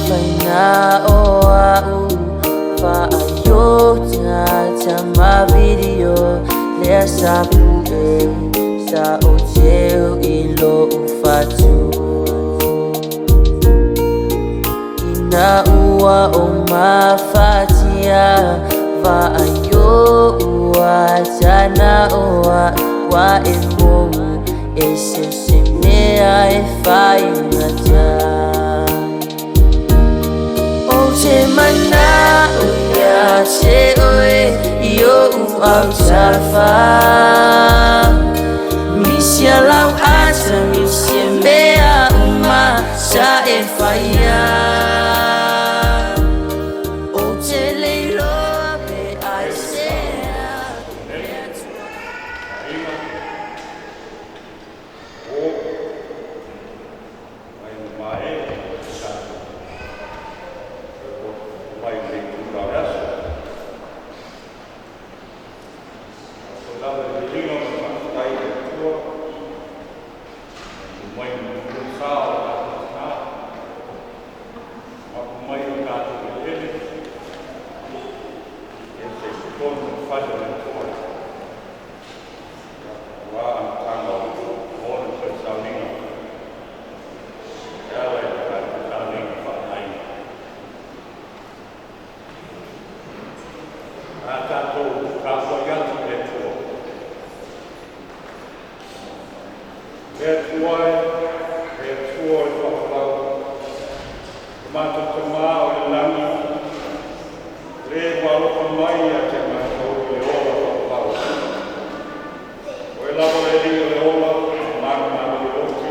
Faina o a'u Faaiota tama video Lea sa pu'e Sa o teu i lo'u fatu Ina ua o mafatia Vaaio ua tana o a'u Ua e mou E se se mea e whai O te mana o ia te oe I o u au tafa Misia lau ata, misia mea uma Sa e whaia O te leiloa pe ai sea Mea tua Aiga, o, mai na mae, tatou mai le itula o le aso. Tatou lava i le viiga ma le faafetai i le Atua, mai le sa o le tatou tina, mapu mai o tatou eleele, e se i totonu o le fale o le Atua. Ua amataga o ona toe sauniga, e ala i le tatou sauniga faaleaiga. A tatou tapuai atu i le Atua. Le Atua e, le Atua o le faavavau, o matou Tamā o le lagi, le ua alofa mai ia te matou i le ola faavavau. O e lava le Alii o le ola, manumalo i oti,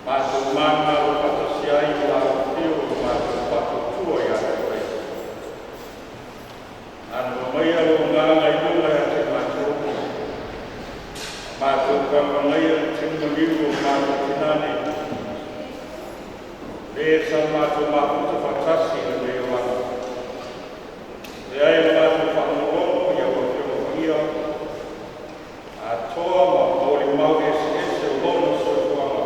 matou manumalo faatasi ai i le afifio o matou faatuatua ia te oe. Anava maia lou agaga i luga ia te matou, matou vagavagaia le tino maliu o matou tinane, le sa matou mafuta faatasi i lenei olaga. Le ai le matou faalogologo i au afioga paia, atoa ma molimau eseese o lona soifuaga.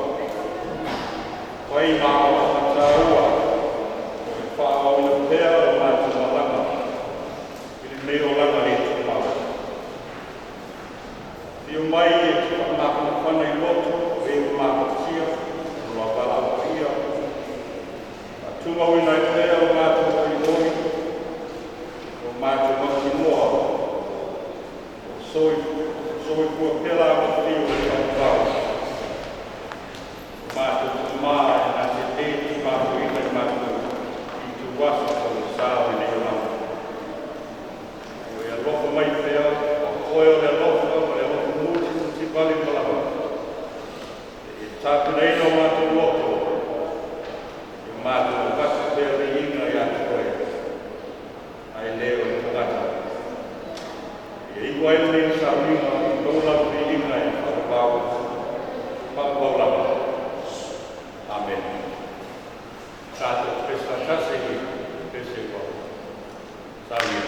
Fai ma alofa taua, o le faaauauina pea o matou malaga i lenei olaga le tumau. Afio mai e te faamafanafana i loto o e ua mafatia o lo valaau paia. Faatumauina ai pea o matou oioi, o matou mautinoa, o soifua pea la alofio o le faavavau. O matou Tamā e na te lē tuufaatoina i matou i ituaso taugasa o lenei olaga. O e alofa mai pea, o oe o le alofa ma le alofa mutimutivale ma lava. E tapenaina o matou loto, i o matou avatu pea viiga ia te oe, ae le o le tagata. Ia iu ai lenei sauniga i lou lava viiga e faavavau, faavavau lava. Amen. Tatou pese faatasi i pese ua saunia.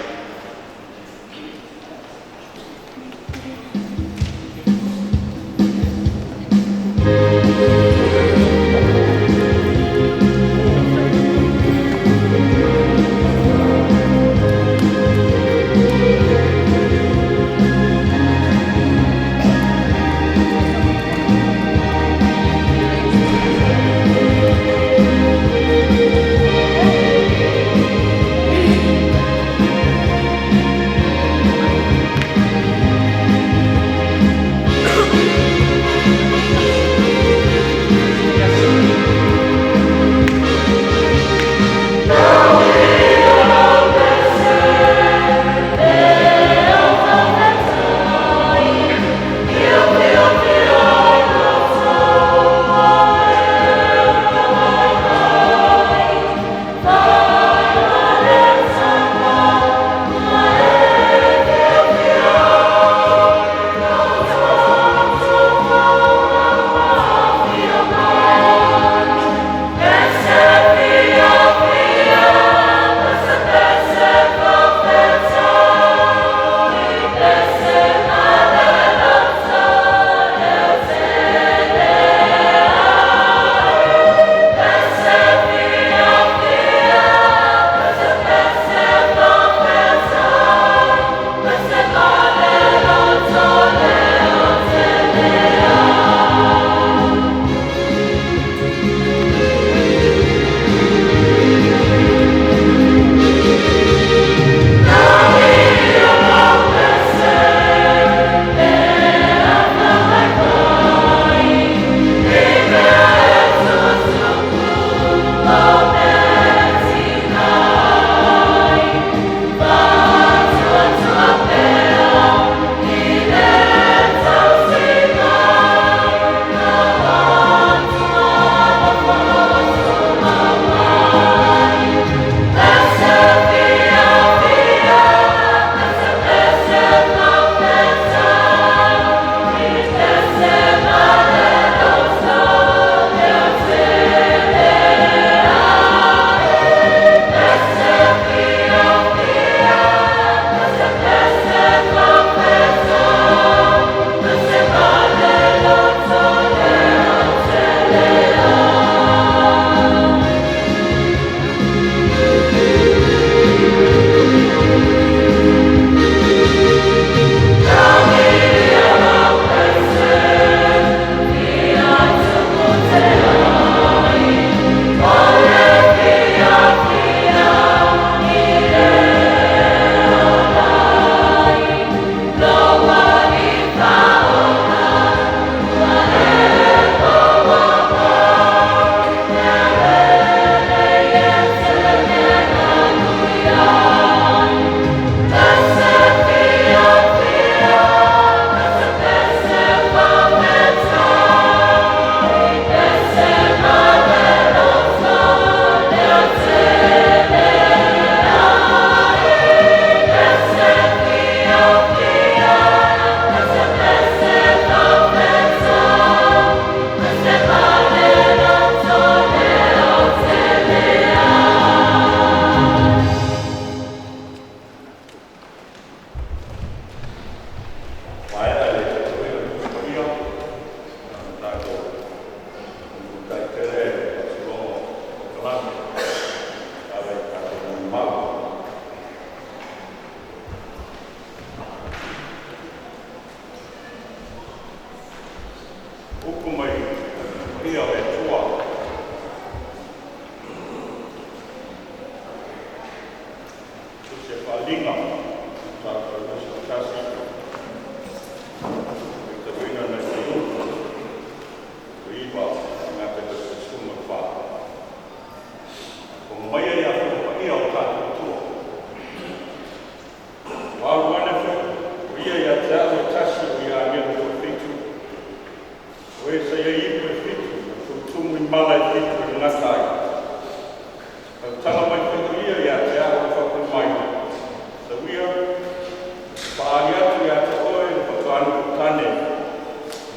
Se faaaliga Mataupu 21, faitauina nai fuaiupu 9 e gata i le 14. O maia ia paia o tatou Atua. Ua alu ane foi o ia ia te au e tasi o ia agelu toafitu, o e sa iai ipu e fitu, ma tumutumu i mala e fitu e gata ai. Tautala mai foi o ia ia te au e faapea mai, Sau ia, faaali atu ia te oe le faatoa tane,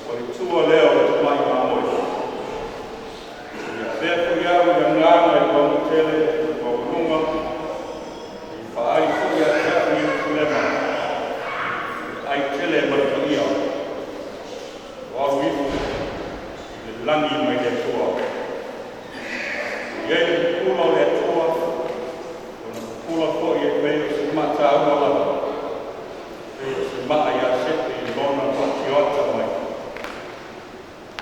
o le faletua lea o le tamai mamoe. Ia avea foi au i agaga i le mauga tele o le maualuga, i faaali foi ia te au Ierusalema, le ai tele ma le paia, o alu ifo i le lagi mai le Atua. I ai le pupula o le Atua, ona pupula foi e pei o se mataua lava, pei o se maa ia sepe i lona faatioata mai.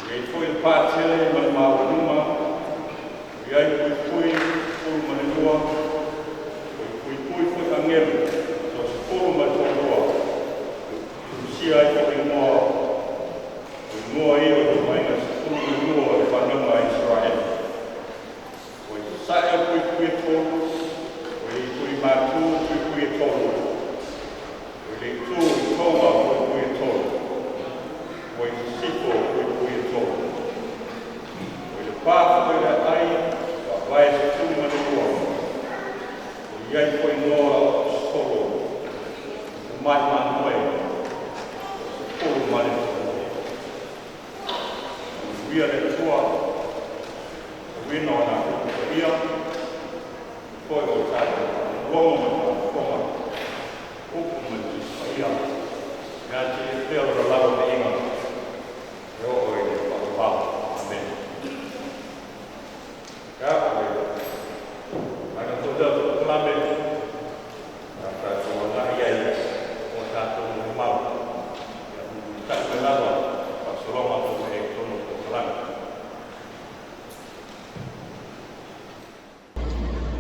I ai foi le patele ma le maualuga, i ai puipui 12, o i puipui foi agelu, so 12, tusia ai foi igoa, o igoa ia o ituaiga 12 o le fanauga a Isaraelu. O i sasae o puipui e tolu, o i itu i matu o puipui e tolu, o i le itu i toga o puipui e tolu, o i sisifo o puipui e tolu. O i le pa foi le aai, faavae 12, o i ai foi igoa o aposetolo, tamai mamoe, 12. Manuia le Atua, tauina o na paia, foi o tatou faalogologo ma le faafofoga, upu ma le Tusi Paia, ia te ia pea lona lava viiga, e oo i le faavavau. Amene. Ia, o le vaega foi lea o le polokalame, a tatou agai ai o tatou molimau. Ia mulimulitai mai lava faasologa o mea i totonu o le polokalame.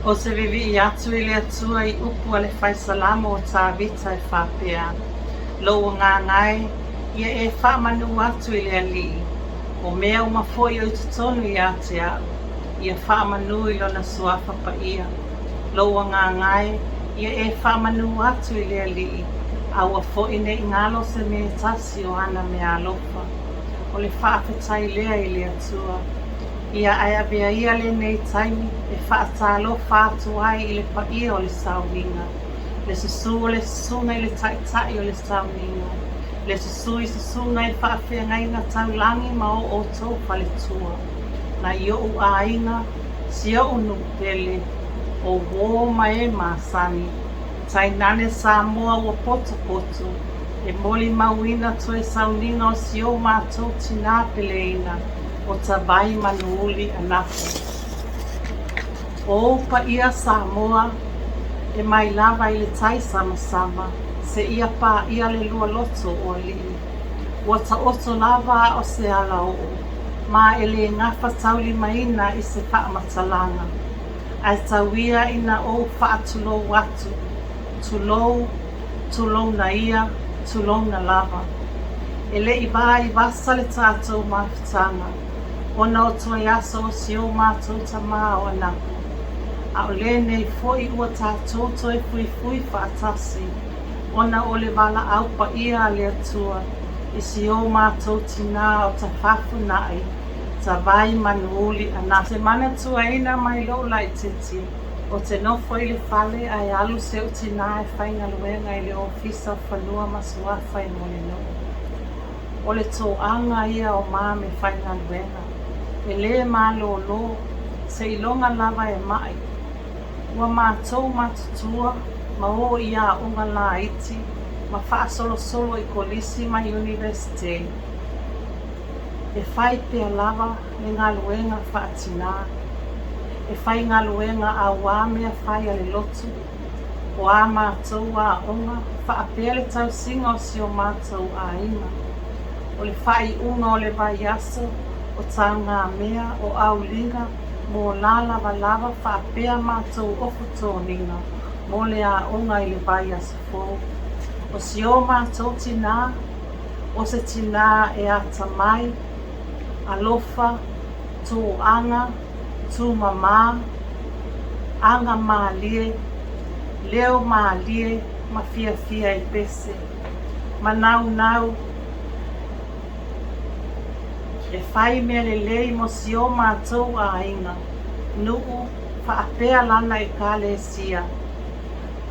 Ou te vivii atu i le Atua i upu a le fai-Salamo o Tavita e faapea, Lou agaga e, ia e faamanu atu i le Alii, o mea uma foi o i totonu ia te au, ia faamanu i Lona suafa paia. Lou agaga e, ia e faamanu atu i le Alii, aua foi ne i galo se mea e tasi o ana meaalofa. O le faafetai lea i le Atua. Ia ae avea ia lenei taimi e faatalofa atu ai i le paia o le sauniga, le susu o le susuga i le taitai o le sauniga, le susu i susuga i faafeagaiga taulagi ma o outou faletua, nai o'u aiga, si o'u nuu pele, o uō ma e masani, tainane Samoa ua potopoto, e molimauina toe sauniga o si o matou tinā peleina, o Tavaimanuuli Anapo. O ou paia Samoa, e mai lava i le tai samasama, seia paia le lua loto o alii. Ua taoto lava a o se alaoo, ma e le gafataulimaina i se faamatalaga. Ae tau ia ina ou faatulou atu, tulou, tulouna ia, tulouna lava. E le i vaivasa le tatou mafutaga, ona o toe aso o si o matou tamā o Anapo. A o lenei foi ua tatou toe fuifui faatasi, ona o le valaau paia a le Atua i si o matou tinā o Tafafuna'i, Tavaimanuuli Anapo. Ou te manatuaina mai lou laitiiti, ou te nofo i le fale ae alu si ou tinā e faigaluega i le Ofisa o Fanua ma Suafa i Mulinuu. O le toaga ia o ma meafaigaluega, e lē malōlō, seiloga lava e ma'i. Ua matou matutua ma o i aoga laiti ma faasolosolo i kolisi ma iunivesite. E fai pea lava le galuega faatinā. E faigaluega auā mea fai a le lotu, o a matou aoga faapea le tausiga o si o matou aiga. O le faaiuga o le vaiaso, o taugamea, o auliga, mola lavalava faapea matou ofu toniga, mo le aoga i le vaiaso fou. O si o matou tinā, o se tinā e atamai, alofa, toaga, tumamā, aga mālie, leo mālie ma fiafia e pese, manaunau e fai mea lelei mo si o matou aiga, nuu, faapea lana ekalesia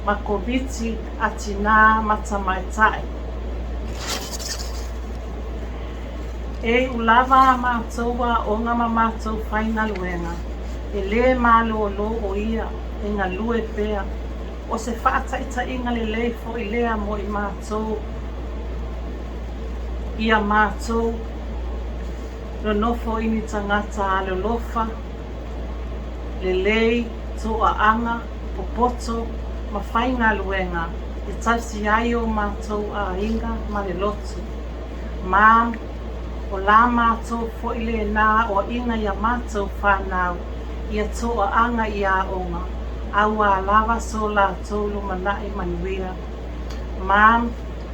ma komiti a tinā ma tamaitai. E iu lava a matou aoga ma matou faigaluega, e lē malōlō ʻo ia e galue pea. O se faataitaiga lelei foi lea mo i matou ia matou nonofo i ni tagata alolofa, lelei, toaaga, popoto ma faigaluega e tausi ai o matou aiga ma le lotu. Ma o la matou foi lena aoaiga ia matou fanau ia toaaga i aoga, auā lava so latou lumanai manuia. Ma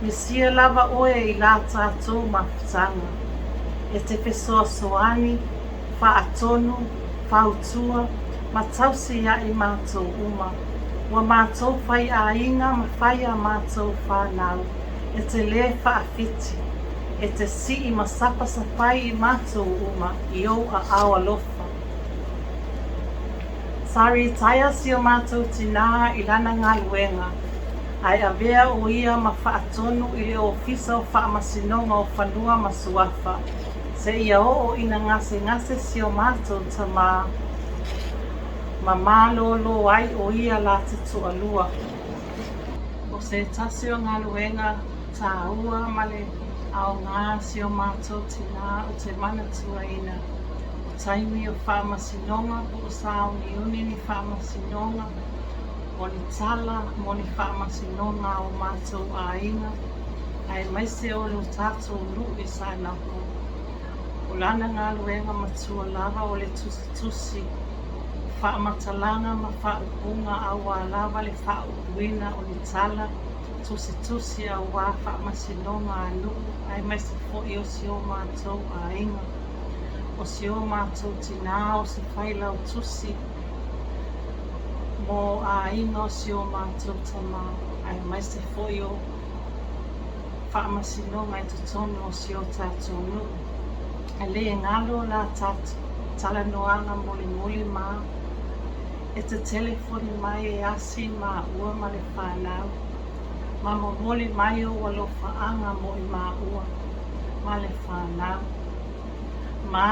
misia lava oe i la tatou mafutaga. E te fesoasoani, faatonu, fautua, ma tausi ia i matou uma. Ua matou fai aiga ma fai a matou fanau, e te lē faafiti, e te sii ma sapasapai i matou uma i ou aao alofa. Sa ritaia si o matou tinā i lana galuega, ae avea o ia ma faatonu i le Ofisa o Faamasinoga o Fanua ma Suafa, seia oo ina gasegase si o matou tamā, ma malōlō ai o ia la te toalua. O se tasi o galuega tāua ma le aogā si o matou tinā o te manatuaina o taimi o faamasinoga po o sāuniuni ni faamasinoga, o ni tala mo ni faamasinoga a o matou aiga, aemaise o lo tatou nuu i Saanapu. O lana galuega matua lava o le tusitusi o faamatalaga ma faaupuga auā lava le faaupuina o ni tala tusitusi auā faamasinoga a nuu aemaise foi o si o matou aiga, o si o matou tinā o se failautusi mo aiga o si o matou tamā aemaise foi o faamasinoga i totonu o si o tatou nuu. E lē galo la tatou talanoaga mulimuli ma e te telefoni mai e asi maua ma le fanau ma momoli mai ou alofaaga mo i maua ma le fanau. Ma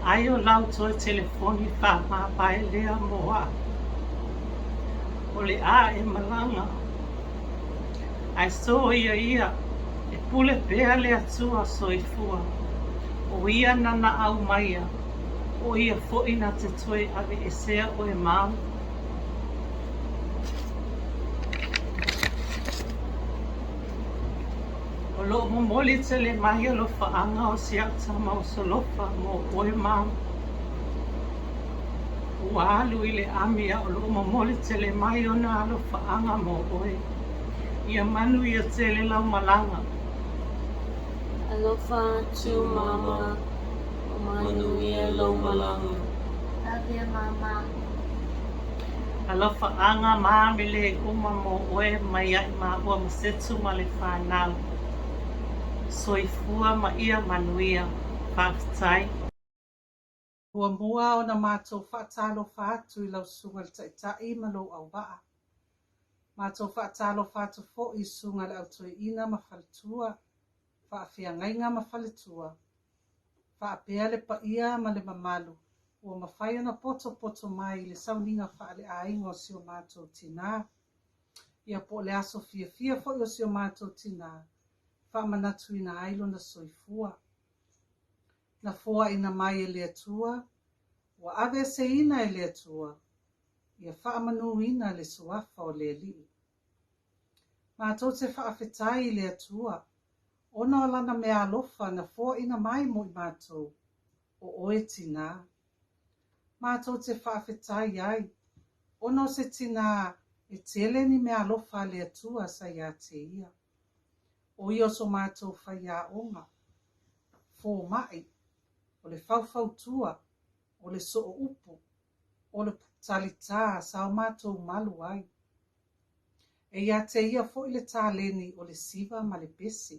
ai o lau toe telefoni faamavae lea mo au. O le a e malaga. Ae soia ia, e pule pea le Atua soifua, o ia na naau maia, o ia foi na te toe aveesea oe mau. O loo momoli tele mai alofaaga o si au tama o Solofa mo oe mau. Ua alu i le ami a o loo momoli tele mai ona alofaaga mo oe. Ia manuia tele lau malaga. Alofa atu Mama, manuia lou malaga. Love you Mama. Alofaaga ma e lē uma mo oe mai ai maua ma Setu ma le fanau. Soifua ma ia manuia. Faafetai. Muamua ona matou faatalofa atu i lau Susuga i le Taitai ma lou auvaa. Matou faatalofa atu foi i Susuga i le Au Toeaina ma Faletua, Faafeagaiga ma Faletua, faapea le paia ma le mamalu ua mafai ona potopoto mai i le sauniga faaleaiga o si o matou tinā, ia po o le aso fiafia foi o si o matou tinā, faamanatuina ai lona soifua. Na foaina mai e le Atua, ua aveeseina e le Atua, ia faamanuina le suafa o le Alii. Matou te faafetai i le Atua, ona o Lana meaalofa na foaina mai mo i matou, o oe tinā. Matou te faafetai ai, Ona o se tinā e tele ni meaalofa a le Atua sa iā te ia. ʻO ia o so mātou faiaoga, fōmaʻi, o le faufautua, o le sooupu, o le talitā sa o mātou malu ai. E iā te ia foʻi le taleni o le siva ma le pese.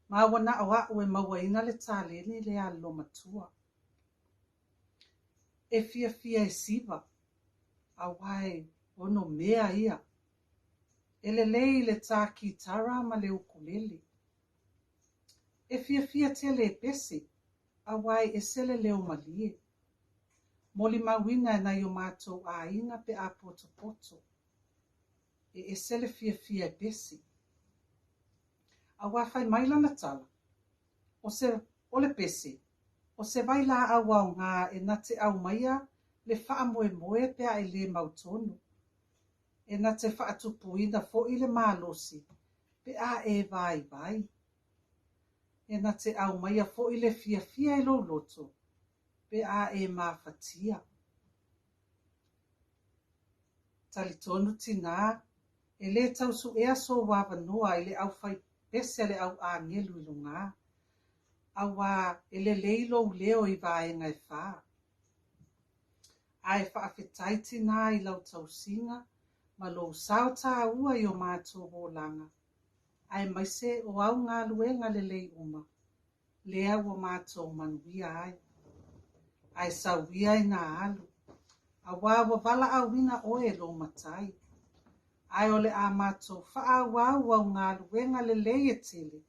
Ma ua na o aʻu e mauaina le taleni lea a le loomatua. E fiafia e siva, auā e ono mea ia. E lelei i le tā kitara ma le ukulele. E fiafia tele e pese, auā e ese le leo malie. Molimauina e nai o mātou ʻāiga pe a potopoto. E ese le fiafia e pese. Auā fai mai lana tala, o se, o le pese, o se wailāʻau aogā e na te ʻaumaia le faamoemoe pe a e lē mautonu. E na te faatupuina foʻi le malosi pe a e vaivai. E na te ʻaumaia foʻi le fiafia i lou loto pe a e mafatia. Talitonu tinā, e lē tau suʻea sou avanoa i le ʻaufai pese a le ʻau ʻāgelu i lugā, auā e lelei lou leo i vaega e fā. Ae faafetai tinā i lau tausiga ma lou sao tāua i o mātou olaga, aemaise o au galuega lelei uma, lea ua mātou manuia ai. Ae sau ia i nā alu, auā ua valaauina ʻoe e lou Matai. Ae o le a mātou faaauau au galuega lelei e tele,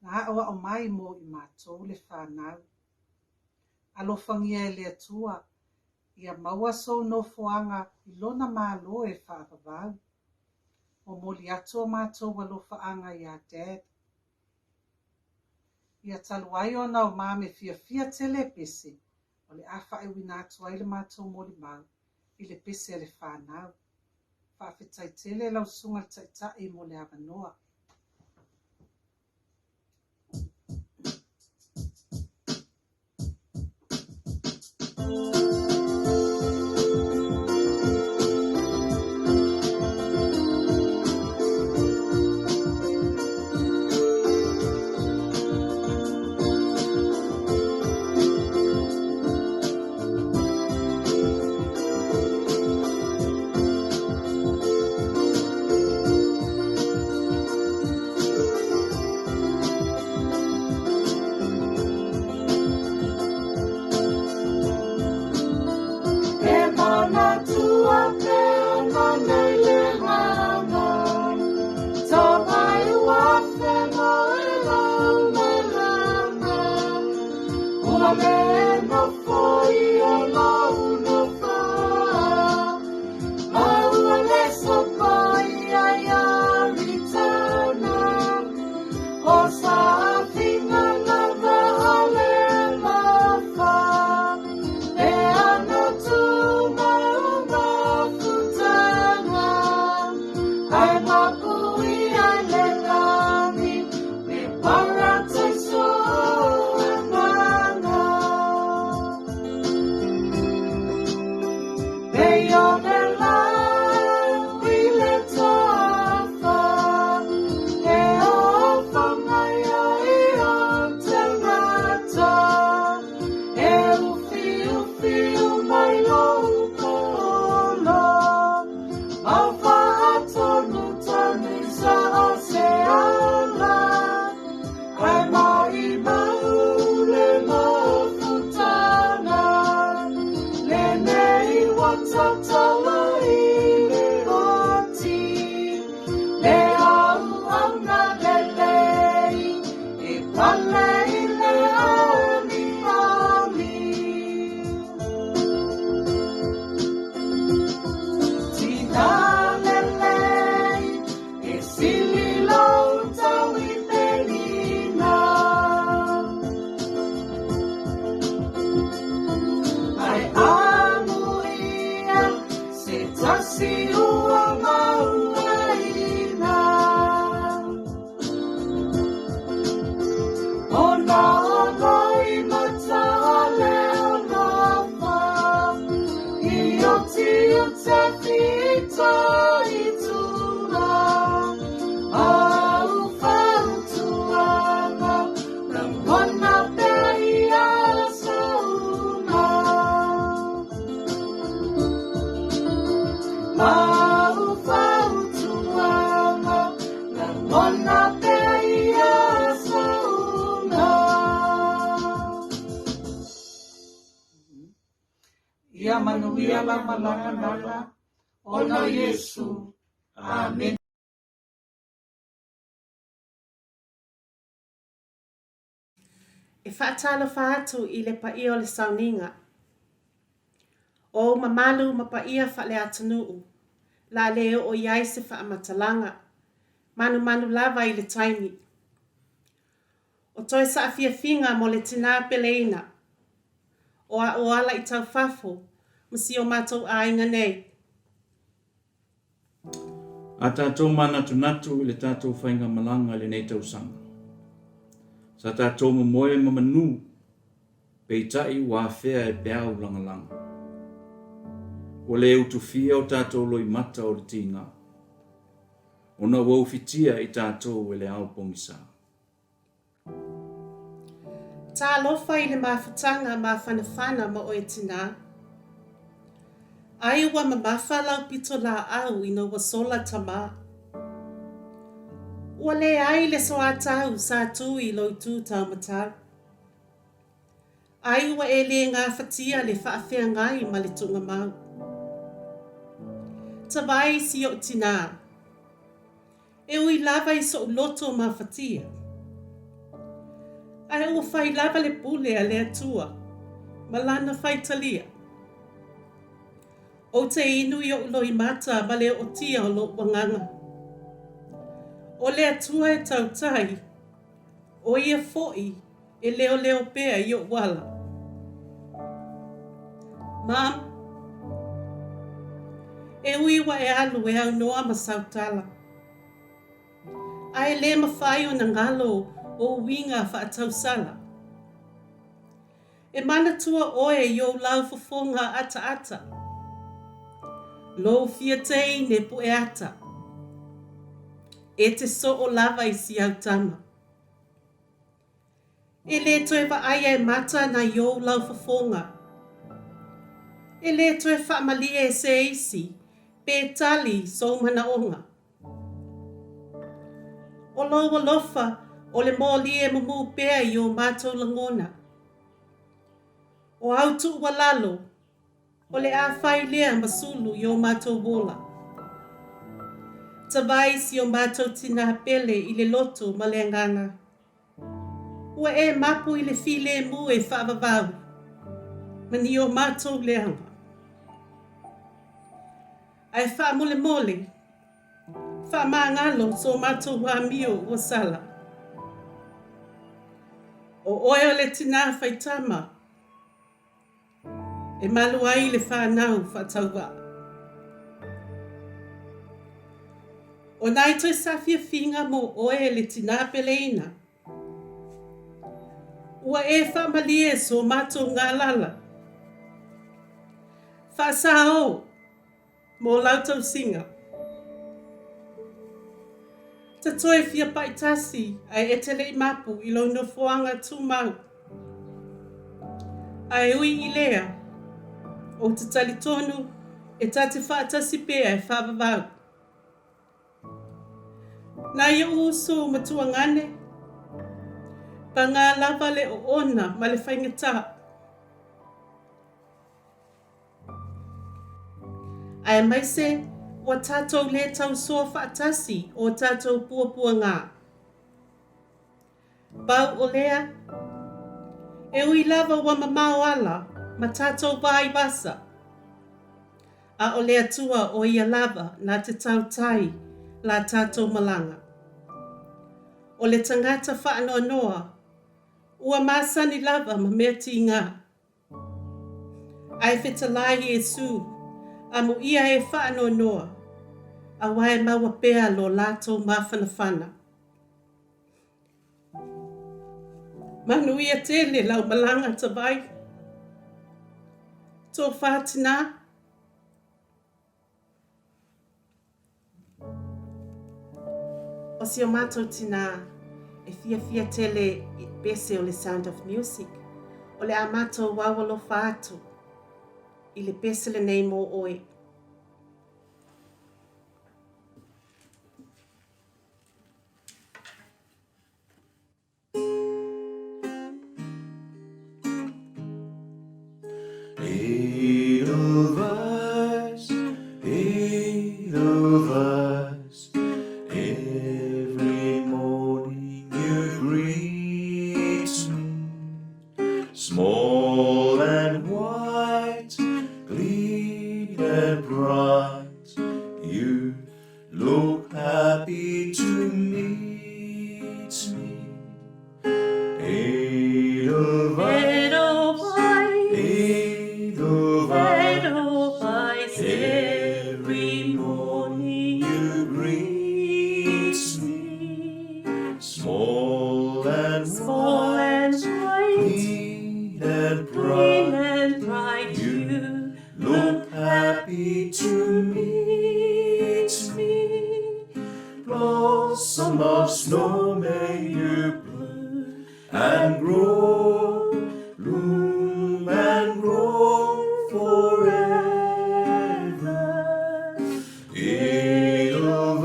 na aʻoaʻo mai mo i mātou le whānau. Alofagia e le Atua, ia maua sou nofoaga i lona Malo e faavavau. Momoli atu o mātou alofaaga iā Dad. Ia talu ai ona o mame fiafia tele e pese, o le a faaiuina atu ai le matou molimau i le pese a le whānau. Faafetai tele lau susuga i le Taitai mo le avanoa. te whito i tura, Au fautuaga, lagona pea i aso uma. Mau fautuaga, lagona pea i aso uma. Ia manuia lau malaga Nola, ona o Iesu. Amene. E faatalofa atu i le paia o le sauniga. O ou mamalu ma paia faale-atunuu, la le oo i ai se faamatalaga, manumanu lava i le taimi. O toe saafiafiga mo le tinā peleina, o a'u ala i taufafo ma si o matou aiga nei. A tatou manatunatu i le tatou faigamalaga i lenei tausaga. Sa tatou momoe ma manu, peitai ua afea e peau lagalaga. Ua le utufia o tatou loimata o le tiga, ona ua ufitia i tatou e le ao pogisa. Talofa i le mafutaga mafanafana ma oe tinā. Ai ua mamafa lau pito laau ina ua sola tamā. Ua leai le soatau sa tu i lou itu taumatau. Ai ua e le gafatia le faafeagai ma le tuugamau. Tavai si ou tinā. E ui lava i soʻu loto mafatia, ae ua fai lava le pule a le Atua ma Lana faitalia. Ou te inu i oʻu loimata ma le ootia o loʻu agaga. O le Atua e tautai, ʻo Ia foʻi E leoleo pea i oʻu ala. Mom, E ui ua e alu e aunoa ma Sautala. A e le mawhai ona ngalo o uiga whaatausala. E manatua oe i ou lau fofoga ataata. Lou fia teine pueata. E te soo lava i si au tama. E lē toe vaaia e mata nai ou laufofoga. E lē toe faamalie e se isi pe tali sou manaoga. O lou alofa o le moli e mumu pea i o matou lagona. O au tuualalo O le a fai lea ma sulu i o matou ola. Tavai si o matou tinā pele i le loto ma le agaga. Ua e mapu i le filemu e faavavau ma ni o matou leaga. Ae faamolemole, faamagalo so matou amio ua sala. O oe o le tinā faitama. E malu ai le whanau whaatauvaa. O nai toe saafiafiga mo oe e le tinā peleina. Ua e faamalie so matou galala. Faasao Mo lau tausiga. Ta toe fia paitasi ae e te lei mapu i lou nofoaga tumau. Ae ui i lea, ou te talitonu e ta te faatasi pea e faavavau. Nai oʻu uso matuagane, pagā lava le oona ma le faigata. Aemaise ua tatou le tausoa faatasi o tatou puapuagā. Pau o lea, e ui lava ua mamao ala ma tatou wā i vasa, a o le Atua o ia lava na te tautai la tatou malaga. O le tagata faanoanoa, ua masani lava ma mea tīgā. Ae fetalai Iesu, amuia e faanoanoa, aua e maua pea lo latou mafanafana. Manuia tele lau malaga tavai. Tofa tina. O si o matou tinā, e fiafia tele i pese o le Sound of Music, o le a matou aualofa atu i le pese lenei mō oe. Edelweiss, Edelweiss, every morning you greet me. Small and white, clean and bright, you look happy to meet me. Edelweiss, Edelweiss, every morning you greet me. Small and Small and white, white, clean and clean bright, and bright, you you look happy to meet me. Blossom of snow, may you bloom and grow, bloom and grow forever. Edelweiss,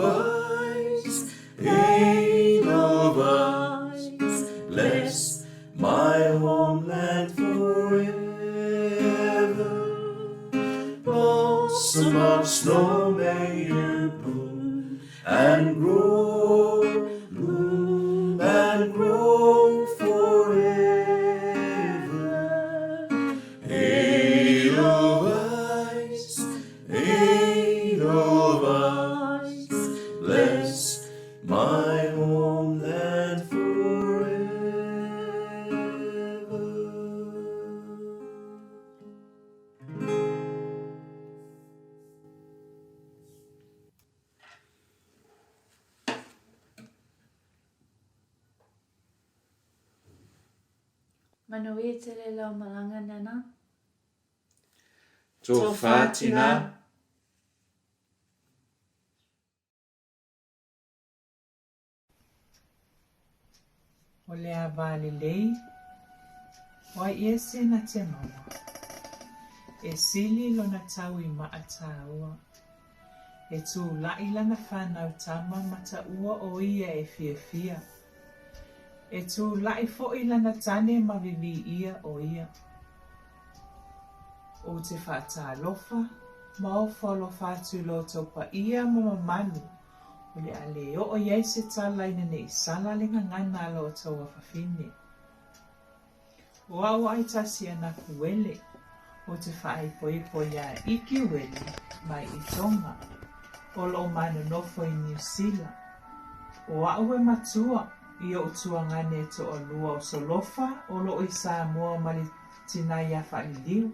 Edelweiss, bless my homeland forever. Blossom of snow, may you bloom and grow, bloom and grow forever. Edelweiss, Edelweiss, bless my homeland forever. Manuia tele lau malaga Nana. Tofa tinā. O le ava lelei, o ai ea se na te maua? E sili lona tau i maa tāua. E tūlaʻi lana fanau tama ma taua o ia e fiafia. E tūlaʻi foʻi lana tane ma viviia o ia. Ou te faatalofa ma ofo alofa atu i lo outou paia ma mamalu o le a le oo i ai se tala ina ne i sala le gagana a lo outou afafine. O au o Aitasi Anakuele, ou te faaipoipo iā Iki Uele mai i Tonga, o loo manonofo i Niu Sila. O a'u e matua i o'u tuagane e to'alua o Solofa o loo i Samoa ma le tinā iā Faaliliu,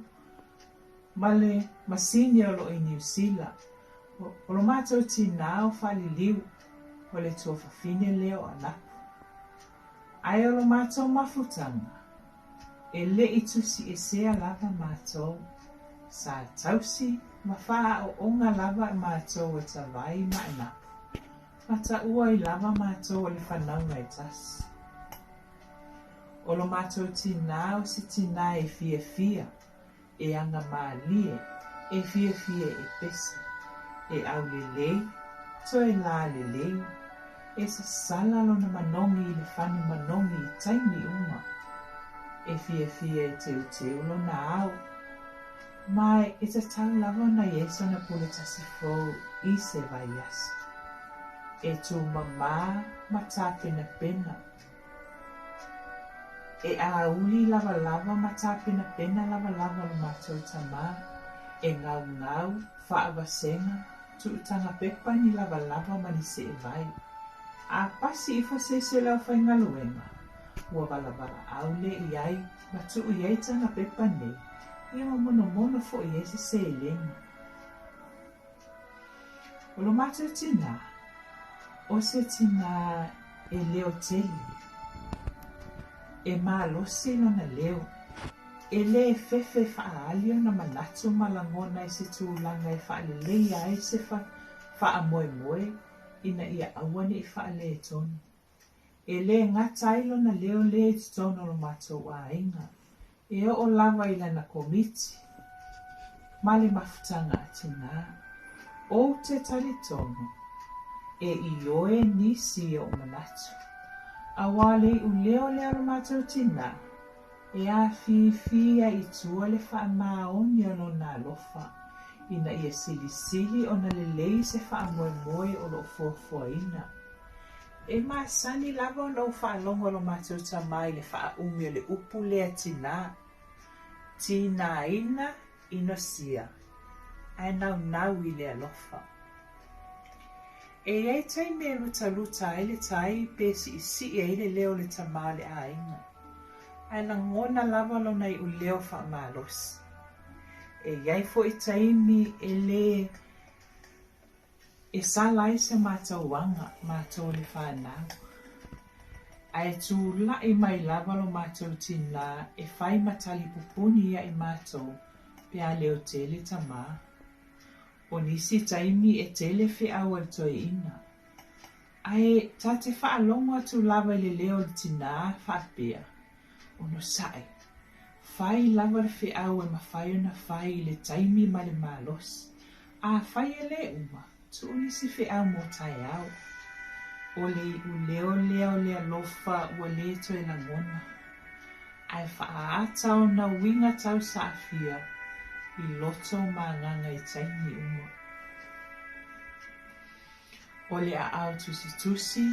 ma le masini o loo i Niu Sila. O lo matou tinā o Faaliliu, o le tuafafine lea o Anapu. Ae o lo matou mafutaga, e le i tusiesea lava matou, sa tausi ma faaaooga lava matou e Tavai ma Anapu, ma taua ai lava matou o le fanauga e tasi. O lo matou tinā o se tinā e fiafia, e aga mālie, e fiafia e pese, e aulelei, toe lalelei, e sasala lona manogi i le fanu manogi i taimi uma, e fiafia e teuteu lona ao, ma e tatau lava ona i ai sona pule tasi fou i se vaiaso. E tūmamā ma tapenapena. E auli lavalava ma tapenapena lavalava lo matou tamā, e gaugau, faavasega, tuutaga pepa ni lavalava ma ni seevai. A pasi ifo se isi o le aufaigaluega, ua valavalaau lea i ai ma tuu i ai taga pepa nei, ia ma monomono foʻi ai se seleni. O lo matou tinā, o se tinā e leo tele, e malosi lona leo, e lē fefe faaali ona manatu ma lagona i se tulaga e faaleleia ai se faamoemoe. ina ia aua ne i faaletonu. E le gata ai lona leo lea i totonu o lo matou aiga, e oo lava i lana komiti ma le mafutaga a tinā. Ou te talitonu, e ioe nisi i oʻu manatu, auā o le iʻu leo lea o lo matou tinā, e afifi ai i tua le faamaoni o lona alofa, ina ia silisili ona lelei se faamoemoe o lo o fuafuaina. E masani lava ona ou faalogo lo matou tama i le faaumi o le upu lea tinā, Tīnāina inosia, ae naunau i le alofa. E i ai taimi e lutaluta ai le tai pe siisii ai le leo o le tama o le aiga, ae lagona lava lona iuleo faamalosi. E i ai foi taimi e lē e sala ai se matou aga, matou le fanau, ae tula'i mai lava lo matou tinā e fai ma tali pupuni ia i matou pe a leo tele tamā. O nisi taimi e tele feau a le toeaina, ae ta te faalogo atu lava i le leo o le tinā faapea, Onosai, fai lava le feau e mafai ona fai i le taimi ma le malosi. Afai e le uma, tuu nisi feau mo taeao. O le iuleo lea o le alofa ua le toe lagona, ae faaata ona uiga tau saafia i loto ma agaga i taimi uma. O le aao tusitusi,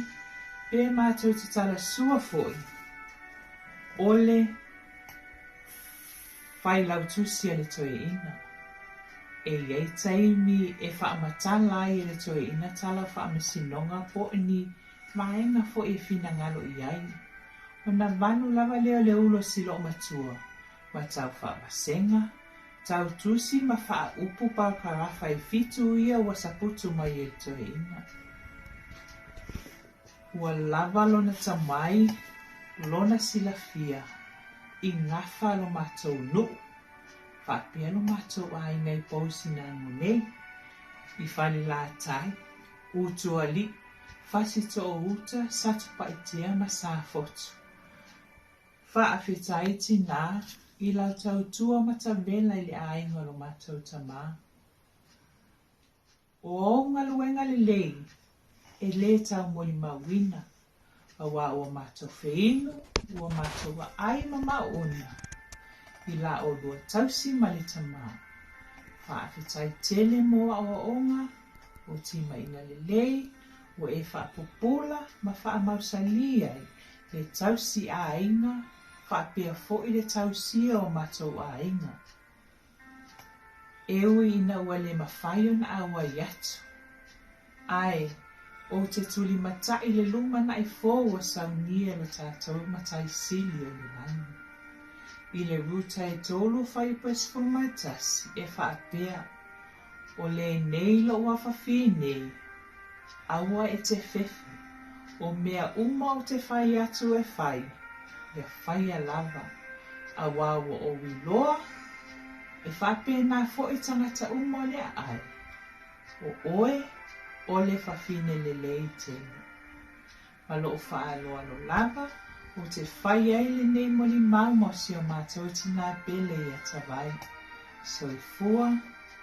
pe matou te talasua foi, o le failautusi a le toeaina. E i ai taimi e faamatala ai e le toeaina tala o faamasinoga po o ni vaega foi e finagalo i ai. Ona vanu lava lea o le ulo o si loomatua ma tau faavasega, tau tusi ma faaupu parakarafa e fitu ia ua saputu mai e le toeaina. Ua lava lona tamai, lona silafia, i gafa lo matou nuu, faapea lo matou aiga i Pousinago nei, i Falelatai, Utualii, Fasitoouta, Satupaitea ma Safotu. Faafetai tinā i lau tautua matavela i le aiga o lo matou tamā. O ou galuega lelei e le taumolimauina, auā ua matou feinu, ua matou aai ma maouna i la oulua tausi ma le tamā. Faafetai tele mo aoaoga o timaiga lelei ua e faapupula ma faamausalī ai le tausi aiga faapea foi le tausia o matou aiga. E ui ina ua le mafai ona auai atu, ae ou te tulimata'i le lumana'i fou ua saunia lo tatou Matai Sili o le lagi. I le Ruta e tolu fuaiupu e 11, e faapea, O lenei loʻu afafine, aua e te fefe, o mea uma ou te fai atu e fai, ia faia lava, auā ua ou iloa, e faapena foi tagata uma o le aai, o oe o le fafine lelei tele. Ma loʻu faaaloalo lava, ou te fai ai lenei molimau ma o si o matou tinā pele ia Tavai. Soifua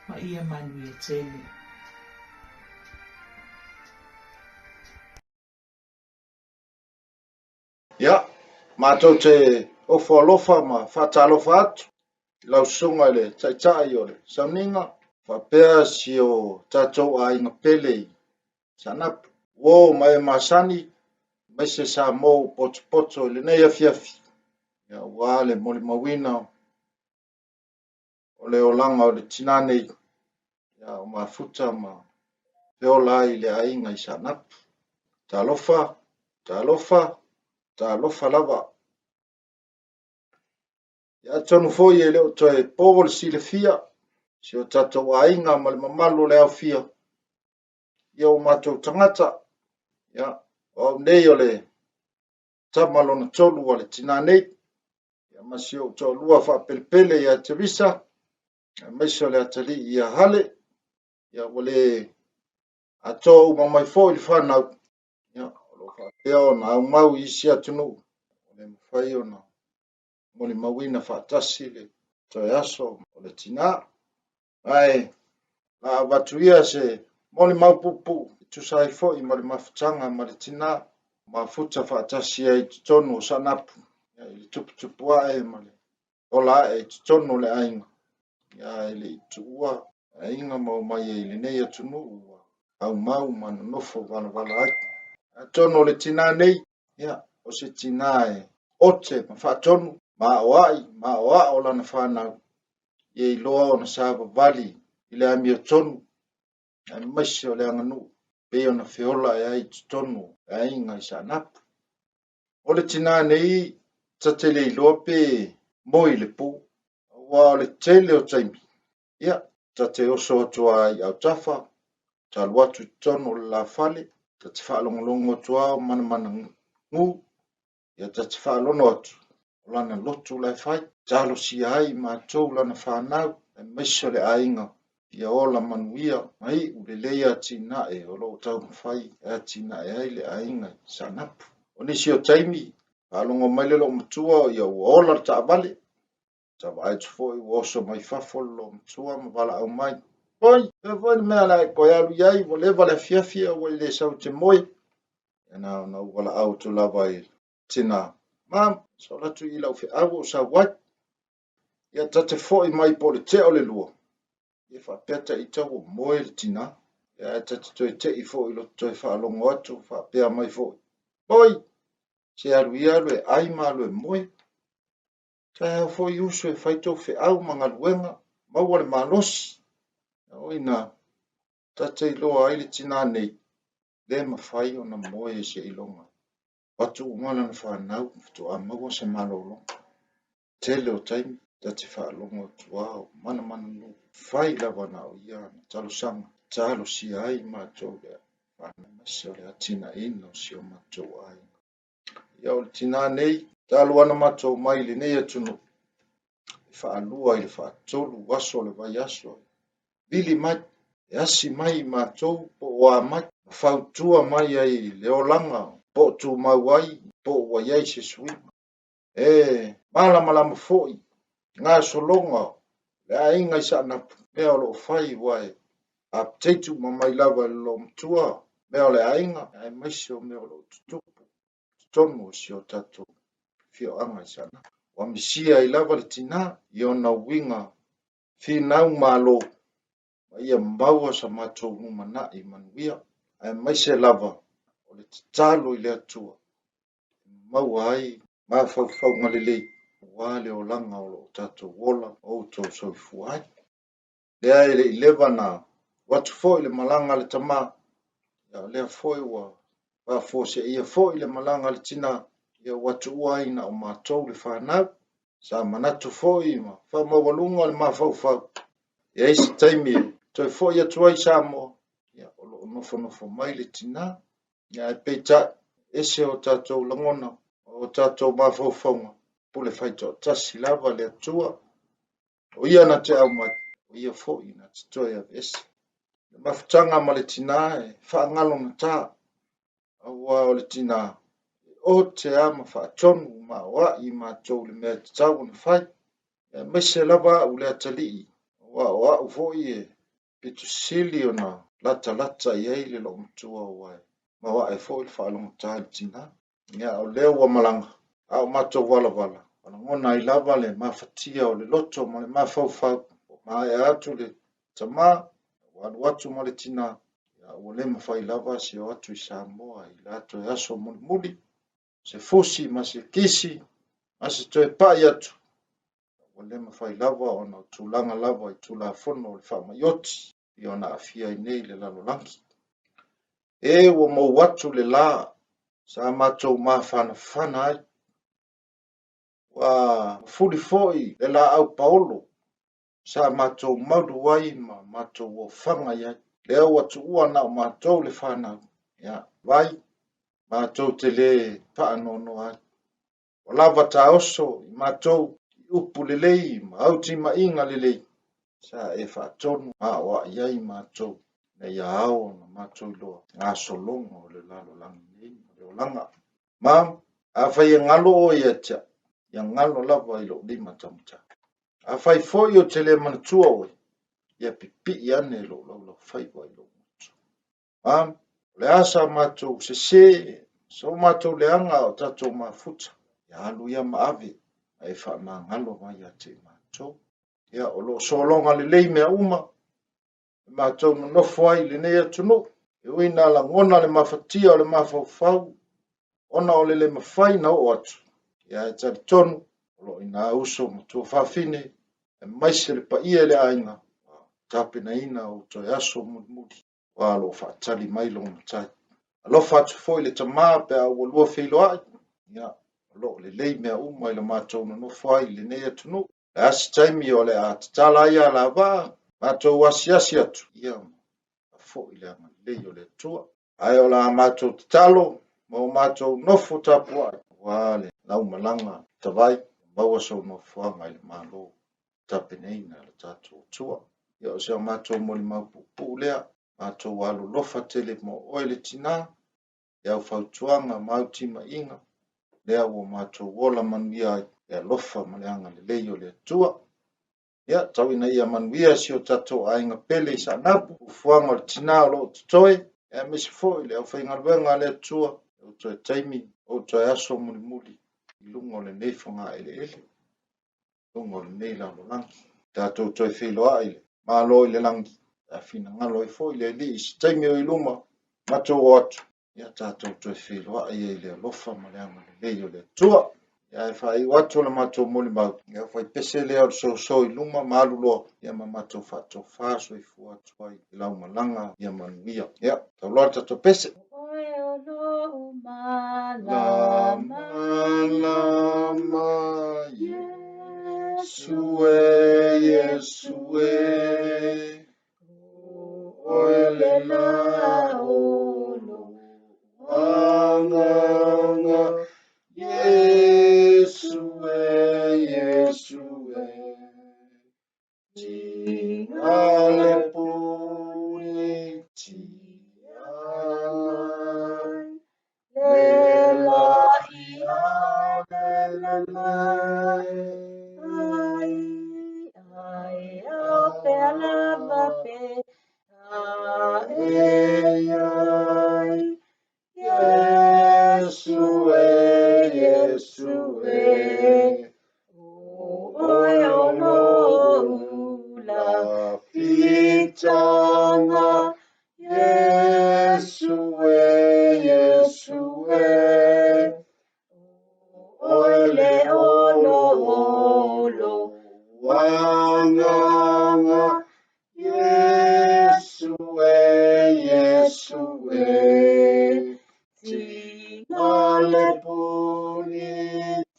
ma ia manuia tele. Ia, matou te ofo alofa ma faatalofa atu i lau susuga i le Taitai o le Sauniga, faapea si o tatou aiga pele i Saanapu. Uo ma e masani, aemaise Samoa ua potopoto i lenei afiafi, ia aua le molimauina o le olaga o le tinā nei, ia o mafuta ma feola ai i le aiga i Saanapu. Talofa, talofa, talofa lava. Ia atonu foi e le o toe po le silafia, si o tatou aiga ma le mamalu o le aofia, ia o matou tagata, ia, o au nei o le tama lona tolu a le tinā nei, ia ma si ou toalua faapelepele ia Teresa, aemaise o le atalii ia Hale, ia ua le Atoa uma mai foi le fanau, ia, o lo o faapea ona aumau i isi atunuu, ua le mafai ona molimauina faatasi le toe aso o le tina. Ae la avatu ia se molimau puupuu e tusa ai foi ma le mafutaga ma le tina, mafuta faatasi ai i totonu o Saanapu, ia, i le tuputupu ae ma le ola ae i totonu o le aiga, ia, ae le i tuua aiga ma omai ai i lenei atunuu ua aumau ma nonofo valavala ai. Atonu o le tina nei, ia, o se tina e ote ma faatonu, ma aoai ma aoao lana fanau, ia iloa ona savavali i le amiotonu, aemaise o le aganuu, pei ona feola ae ai i totonu o le aiga i Saanapu. O le tina nei, ta te le iloa pe moe i le po, aua o le tele o taimi, ia, ta te oso atu lava i autafa, ta alu atu i totonu o le lafale, ta te faalogologo atu lava o manamana gu, ia ta te faalono atu, o lana lotu la e fai, talosia ai matou lana fanau, aemaise o le aiga, ia ola manuia ma iu lelei atinae o lo o taumafai e atinae ai le aiga i Saanapu. O nisi o taimi, faalogo mai le loomatua ia ua ola le taavale, ta vaai atu foi ua oso mai fafo le loomatua ma valaau mai. Oi, fea foi le mea o le a e toe alu i ai, ua leva le afiafi ae ua e le sau e te moe. Ia na ona ou valaau atu lava i tina, Mum, sa ou alu atu i lau feau ua ou sau ai. Ia ta te foi mai po o le tea o le lua, ia faapea ta ita ua moe le tina. Ia ae ta te toe tei foi i lo toe faalogo atu faapea mai foi, Oi, se alu ia alu e ai ma alu e moe. Taeao foi uso e fai tou feau ma galuega, maua le malosi. Oi na, ta te iloa ai le tina nei, le mafai ona moe seiloga. Avatu uma lana fanau faatoa maua se malologa. Tele o taimi ta te faalogo atu lava o manamananuu. Fai lava na o ia ana talosaga, talosia ai matou le fanau aemaise o le atinaeina o si o matou aiga. Ia o le tina nei, talu lava ona matou omai i lenei atunuu, e faalua i le faatolu aso o le vaiaso, e vili mai, e asi mai i matou po o a mai, ma fautua mai ai i le olaga po o tumau ai po o ua i ai se suiga. E malamalama foi gasologa o le aiga i Saanapu, mea o lo o fai aua e update uma mai lava e le loomatua mea o le aiga aemaise o mea o lo o tutupu i totonu o si o tatou afioaga i Saanapu. Ua misia ai lava le tina i ona uiga finau malo ma ia maua sa matou lumanai manuia, aemaise lava o le tatalo i le Atua e maua ai mafaufauga lelei aua le olaga o lo o tatou ola ma outou soifua ai. Lea e le i leva na avatu foi le malaga a le tama, ia o lea foi ua faafuaseia foi le malaga a le tina, ia ua tuua ai na o matou le fanau. Sa manatu foi ma faamaualuga le mafaufau, e i ai se taimi e toe foi atu ai i Samoa, ia o lo o nofonofo mai le tina. Ia ae peitai, ese o tatou lagona, o tatou mafaufauga, pule faitoatasi lava le Atua. O ia na te aumai, o ia foi na te toe aveese. Le mafutaga ma le tina e faagalogata, aua o le tina e ote lava ma faatonu ma aoai i matou i le mea e tatau ona fai, aemaise lava au le atalii, aua o au foi e pito sili ona latalata i ai le loomatua aua e maoae foi le faalogata i le tina. Ia, o lea ua malaga, a o matou valavala, ua lagona ai lava le mafatia o le loto ma le mafaufau, ua maea atu le tama, ua alu atu ma le tina, ia, ua le mafai lava se o atu i Samoa i la toe aso mulimuli, se fusi ma se kisi ma se toe pai atu, ua le mafai lava ona o tulaga lava i Tulafono o le faamai oti i ona aafia ai nei le lalolagi. E ua mou atu le la sa matou mafanafana ai. Ua mafuli foi le laau paolo sa matou malu ai ma matou ofaga i ai. Lea ua tuua na o matou le fanau, ia, vai, matou te le faanoanoa ai. Ua lava taoso i matou i upu lelei ma autimaiga lelei sa e faatonu ma aoai ai matou. ina ia ao ona matou iloa gasologa o le lalolagi nei ma le olaga. Ma, afai e galo oe ia te au, ia galo lava i lou lima taumatau. Afai foi ou te le manatua oe, ia pipii ane lou laulaufaiva i lou gutu. Ma, o le a sa matou sese, so matou leaga a o tatou mafuta, ia alu ia ma ave, ma e faamagalo mai ia te i matou. Ia, o lo o sologa lelei mea uma, e matou nonofo ai i lenei atunuu, e ui ina lagona le mafatia o le mafaufau ona o le le mafai ona oo atu, ia ae talitonu o lo o i ina uso ma tuafafine aemaise le paia i le aiga ua tapenaina ou toe aso mulimuli aua o lo o faatali mai lou matai. Alofa atu foi le tama pe a ua lua feiloai, ia o lo o lelei mea uma i le matou nonofo ai i lenei atunuu. Le a se taimi o le a tatala ai alavaa, matou asiasi atu, ia ma foi le agalelei o le Atua. Ae o la matou tatalo ma o matou nofo tapuai, aua le laumalaga tavai, maua sou nofoaga i le Malo, tapenaina e le tatou Atua. Ia o si a matou molimau puupuu lea, matou alolofa tele mo oe le tina, i au fautuaga ma au timaiga, lea ua matou ola manuia ai le alofa ma le agalelei o le Atua. Ia, tau ina ia manuia si o tatou aiga pele i Saanapu, fuafuaga o le tina o lo o totoe, aemaise foi le aufaigaluega a le Atua, i ou toe taimi, ou toe aso mulimuli i luga o lenei fogaeleele, i luga o lenei lalolagi. Tatou toe feiloai i le Malo i le lagi, pe a finagalo ai foi le Alii i se taimi o i luma, matou o atu, ia tatou toe feiloai ai i le alofa ma le agalelei o le Atua. Ia ae faaiu atu le matou molimau, ia faipese lea o le soso i luma ma alu loa, ia ma matou faatofa soifua atu ai i lau malaga ia manuia. Ia, tau loa le tatou pese. Oe o lou malama, Malama, Iesu e, Iesu e, oe le la o lou agaga, Iesu e, Iesu e, tiga le puni tia mai, le la ia lele mai. Ai, ai, o pea lava pe a e ai. Iesu e, Iesu e, o oe o lou lafitaga, Iesu e, Iesu e, oe le oloolo agaga, Iesu e, Iesu e, tiga le puni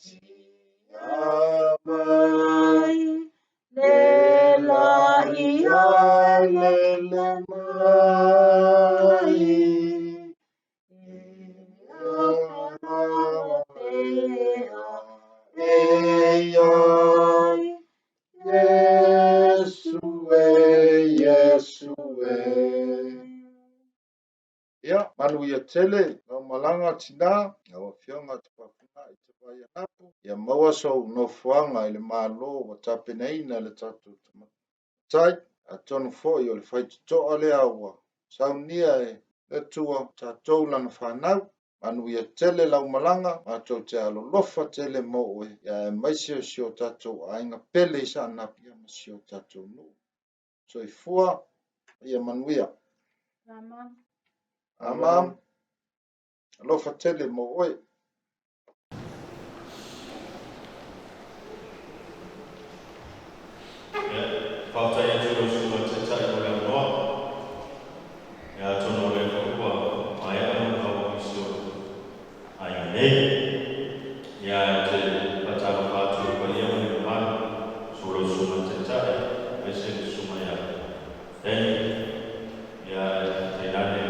tia mai, le la ia lele mai. E ai, Iesu e, Iesu e. Ia, manuia tele, lau malaga tina, lau afioga Tupafunai Te Vai Anapu, ia maua sou nofoaga i le Malo ua tapenaina e le tatou Matai, atonu foi o le faitotoa lea ua saunia e le Atua tatou lana fanau. Manuia tele lau malaga, matou te alolofa tele mo oe, ia aemaise o si o tatou aiga pele i Saanapu, ia ma si o tatou nuu. Soifua, ia manuia. Amen. Amen. Alofa tele mo oe. Ia, faafetai atu i lau Susuga i le Taitai mo le avanoa. Ia, atonu o lea foi ua maea ona auau nisi o aiga nei. Ia, ae ou te faatalofa atu i le paia ma le mamalu, susu lau Susuga i le Taitai, aemaise le Susuga ia Danny, ia, tainane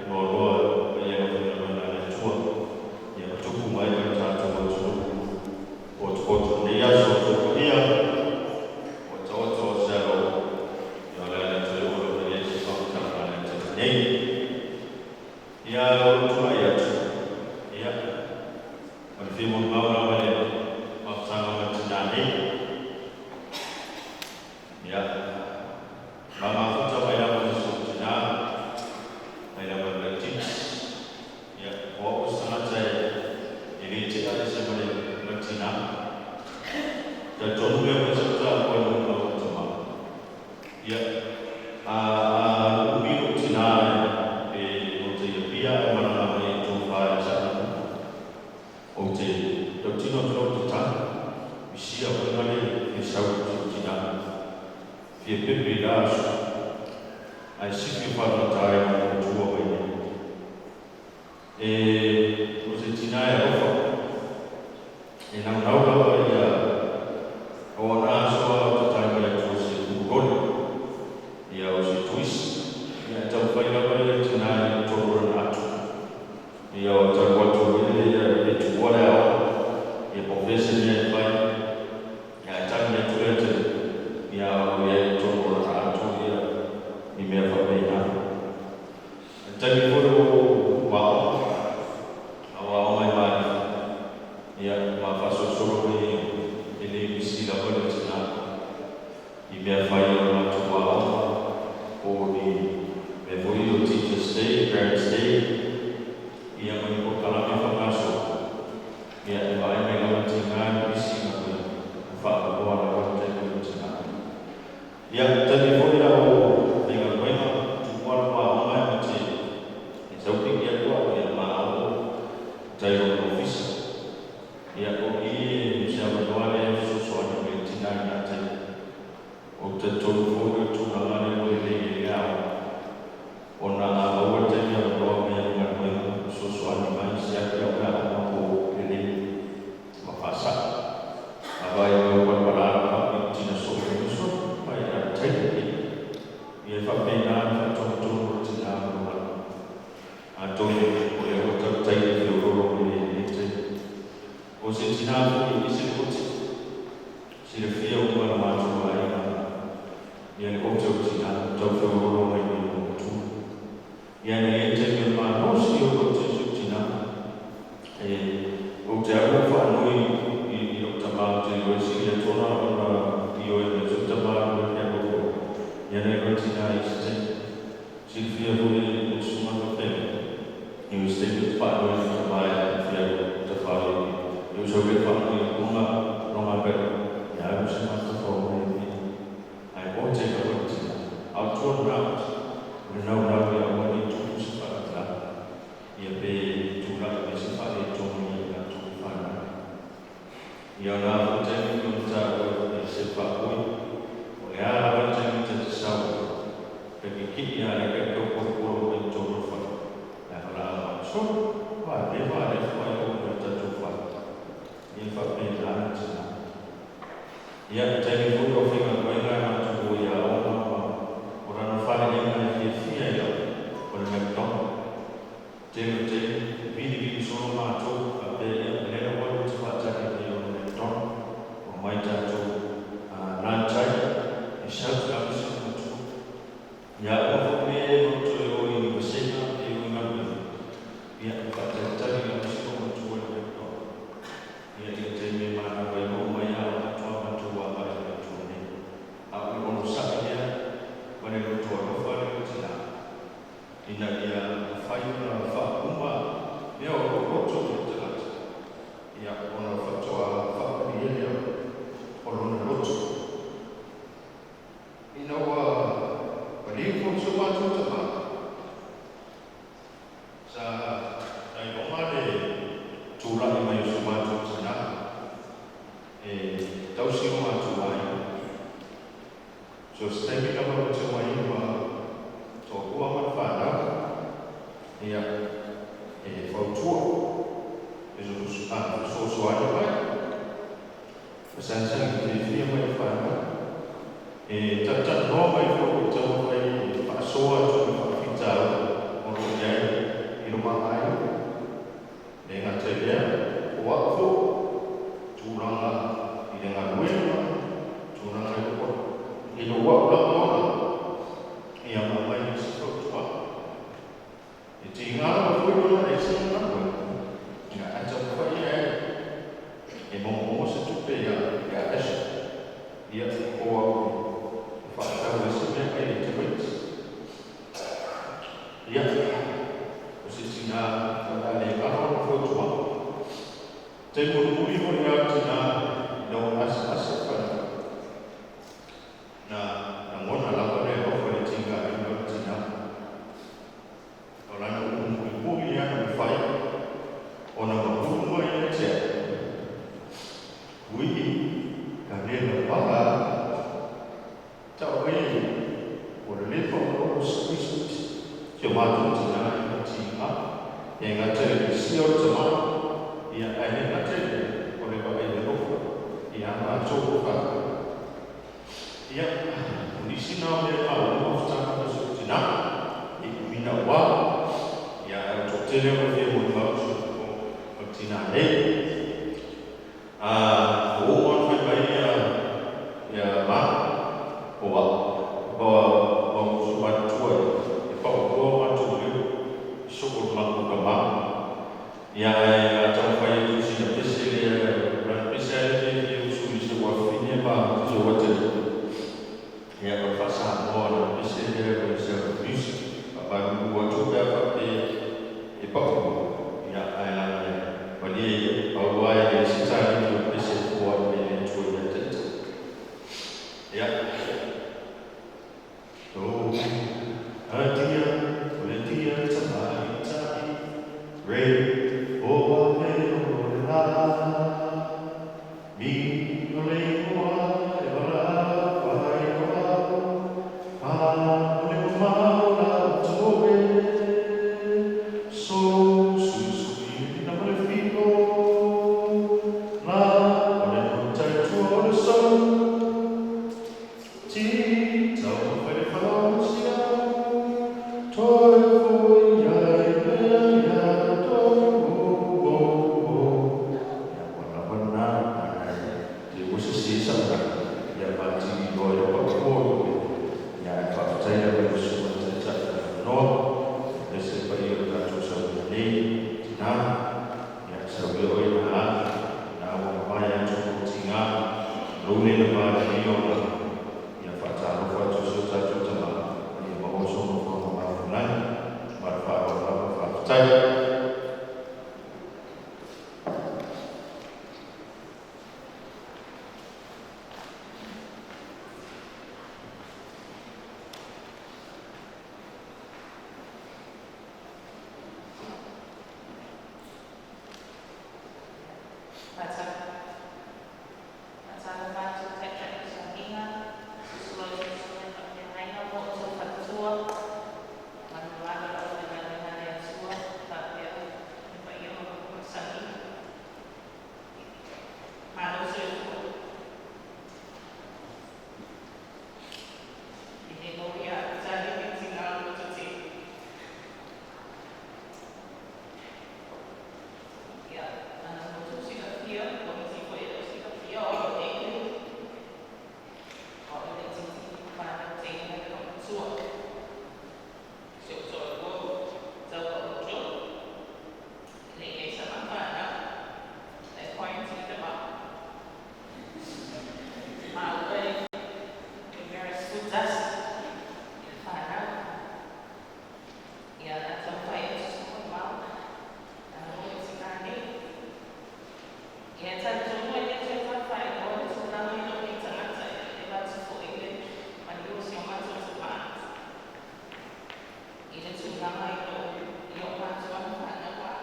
loaloa le paia i le aufaigaluega a le Atua, ia ma tupu ma ee o le tatou atunuu potopoto i lenei aso. Outou paia ua taoto se alo nei. Ia, o lou tulai atu, ia, o le fia molimau lava i le mafutaga ma le tinā nei. Ia, ma mafuta mai lava i si ou tinā, mai lava i le laitiiti. Ia, o au o se tagata e le tea ese ma le tinā. Talitonu mea foi sa ou taua i lou mau tama. Ia, a a umi lou tinā e o te iapia ae malaga mai ai tou fa i Saanapu, ou te tautino atu lau te tala, misia foi ma le fia sau i si ou tinā. Fia pepe i la aso, ae sifi o faalogata ai ma lou matua mai nei. E, o se tinā e alofa, e naunau lava ia o ana aso a o tatai mai atu o se puloli, ia o se tuisi, ia e taumafai lava ia tinā ia tolu lana atu. Ia o talu atu ia ia le tuua le aoga, ia po o fea se mea e fai, ia e tagi atu lea taimi, ia a o i ai i totonu o lana atu ia ni mea faapena. I le taimi foi o aoga, a o aoga i Maalifa, ia, ma faasolosolo mai e le misi lava le tina i mea fai a le matou aoga, po o ni mea foi ia o Teachers Day, Parents Day, ia ma ni polokalame faagasolo, ia, e vaai mai lava le tina i le misi ma faaaunoa lava le taimi o le tina. Ia, taimi foi la o faigaluega, tuua le aoga e ma te e tau piki atu au ia ma oo tai o le ofisa. Ia, o i e se avanoa lea e fesoasoani mai ai tina i na taimi. Ou te talitonu foi o le tulaga lea ua lelei ai le aoga, ona a maua le taimi avanoa mai ana galuega, fesoasoani mai, siaki au le aoga po o lelei ma faasao. A vaai mai o palapala lava i tina soo i uso mai a taimi nei. Ia e faapena le faatonutonu o le tina ma lona atonu o lea ua tautai le feololo mai ai i lenei taimi. O se tina foi e ese le ote, silafia uma le matou aiga ia le ote o le tina, ua tau feololo mai nei o matua. Ia na i ai taimi o le malosi o le ote o si ou tina, e ou te alu au faanoi i lou tama ou te iloa e sili atu ona ona ioe mai si ou tama i le alofa ia na iloa tina i se taimi. Silafia foi e le susuga faafeagai i o se taimi ou te faanoi i lou tama e fia alu tafao i ou sau lea faanoi i luga lona pele ia alu se ma tafao mai e fia ae ote lava le tina. A o tua lena ote, o le naunau ia aua ne i tupu se faalavelave. Ia pe tulai mai se faaletonu ia i latou fanau. Ia o le a foi taimi pei ona taua e se faapoi, o le a lava le taimi ta te sau ai, ka kikii a le kai tau polopolo mai i totonu o le fale, ae valaau mai, Solo, ua leva a le fai o i le tatou fale. Ia faapena le tina. Ia, taimi foi o faigaluega e matou o i aoga ma o lana faleaiga e fiafia ai lava, o le McDonald. Tele o taimi, vilivili solo matou, faapea ia, o lea la ua alu ou te faatali mai i ona McDonald, omai tatou lunch ai, e shout lava si ona matua. Ia uma foi mea e matou toe o i vasega pe o i galuega, ia, e faatalitali lava si ona matua i le McDonald. Ia, i le taimi e manava ai, oo mai lava o matou a matou agai i le Atua nei. A o le onosai lea ma le loto alofa lea o le tina, ina ia mafai ona faauma mea o lo o loto i le tagata, ia, ona faatoa faamanuia lea o lona loto. Ina ua maliu foi si o matou tama, sa nailoga le tulai mai o si o matou tina e tausi o matou aiga. So se taimi lava ou te omai ai ma toalua ma le fanau, ia, e fautua, e fesoasoani mai, fasagisagi fiafia mai le fanau, e talatalanoa mai foi i taumafai e faasoa atu i le tupe ia Ashley. Ia, o au e fa'atau ai se mea'ai i tamaiti. Ia, o se tinā o le a le galo ana fautuaga. Taimi mulimuli foi lea o le tinā ina ua gasegase le fanau, na lagona lava le alofa i le tigaina o le tinā. O lana upu mulimuli lea na mafai ona mamulu mai ia te au, Ui, ka le lavaa tau e ua lelefa ua oo suisui si o matou tinā i ka tiga, e gata i le misia o le tamai, ia ae le gata i lea, o le vaai alofa i a matou o fanau. Ia, o nisi na o mea e maua mafutaga ma si ou tinā, i umi naʻauao, ia ae o le toatele o lo fia molimau i si ou tinā nei. A ua uma ona fai mai ia ia ma o au ma ma uso matutua e paopua o matou leo i soo o le matou tama. Ia ae a taumafai atu i sina pese lea, o lana pese lava lea e fia usu i si ou afafine ma si ou atalii. Ia o le faa-Samoa o lana pese lea o le Sound of Music. Faamalulu atu pe a faapea e pau, ia ae leaga e malie ia, pau lava e leai se taleni o le pese e foai mai le Atua ia te ita. Ia. Oh, a dear, o le dear tamaitai, re, o a me o le la, mi o le igoa e valaau ai o au, fa o le mamao la toe, so suisui le lina ma le filo, la o le matai tua o le sau. Ti taumafai le falaosia, toe foi ai mea ia tou, oh, oh, oh. Ia, ua lava lena, ae te ua sese sau tala, ia maatili loa i le paupua o le Ia, ae faafetai lava i le Susuga i le Taitai o le avanoa, aemaise le paia o le tatou saunia nei, tina, ia, sauia oe na na ua mavae atu lou tiga, lou le lava lenei olaga, ia faatalofa atu i si o tatou Tama, ia maua sou nofoaga malumalagi, ma le faaaloalo lava. Faafetai. Faatalofa atu i Taitai o Sauniga, susu ai o Susuga i Faafeagaiga ma outou faletua, manualo le aufaigaluega a le Atua faapea le paia maualuga o le Sauniga. Malo soifua. E le maua ia tali le tina o le loto Ia, ana mo outou silafia, o nisi foi e le o silafia, o au o David. O au le laitiiti i fanau teine a le loumatua. Si ou toalua o Taupa o Joe. E le i i ai sa ma fanau, na e quarantine le ma. Maua e mea 11 i le fanau. Ia, o le a taumafai atu se molimau ana mo le tinā nei. Ia, e talitonu e le toe faafaailoa le tulaga i lou nei tagata e avatu foi i le maliu o si o matou tamā i le tulaga i lou i o matou ana fanau a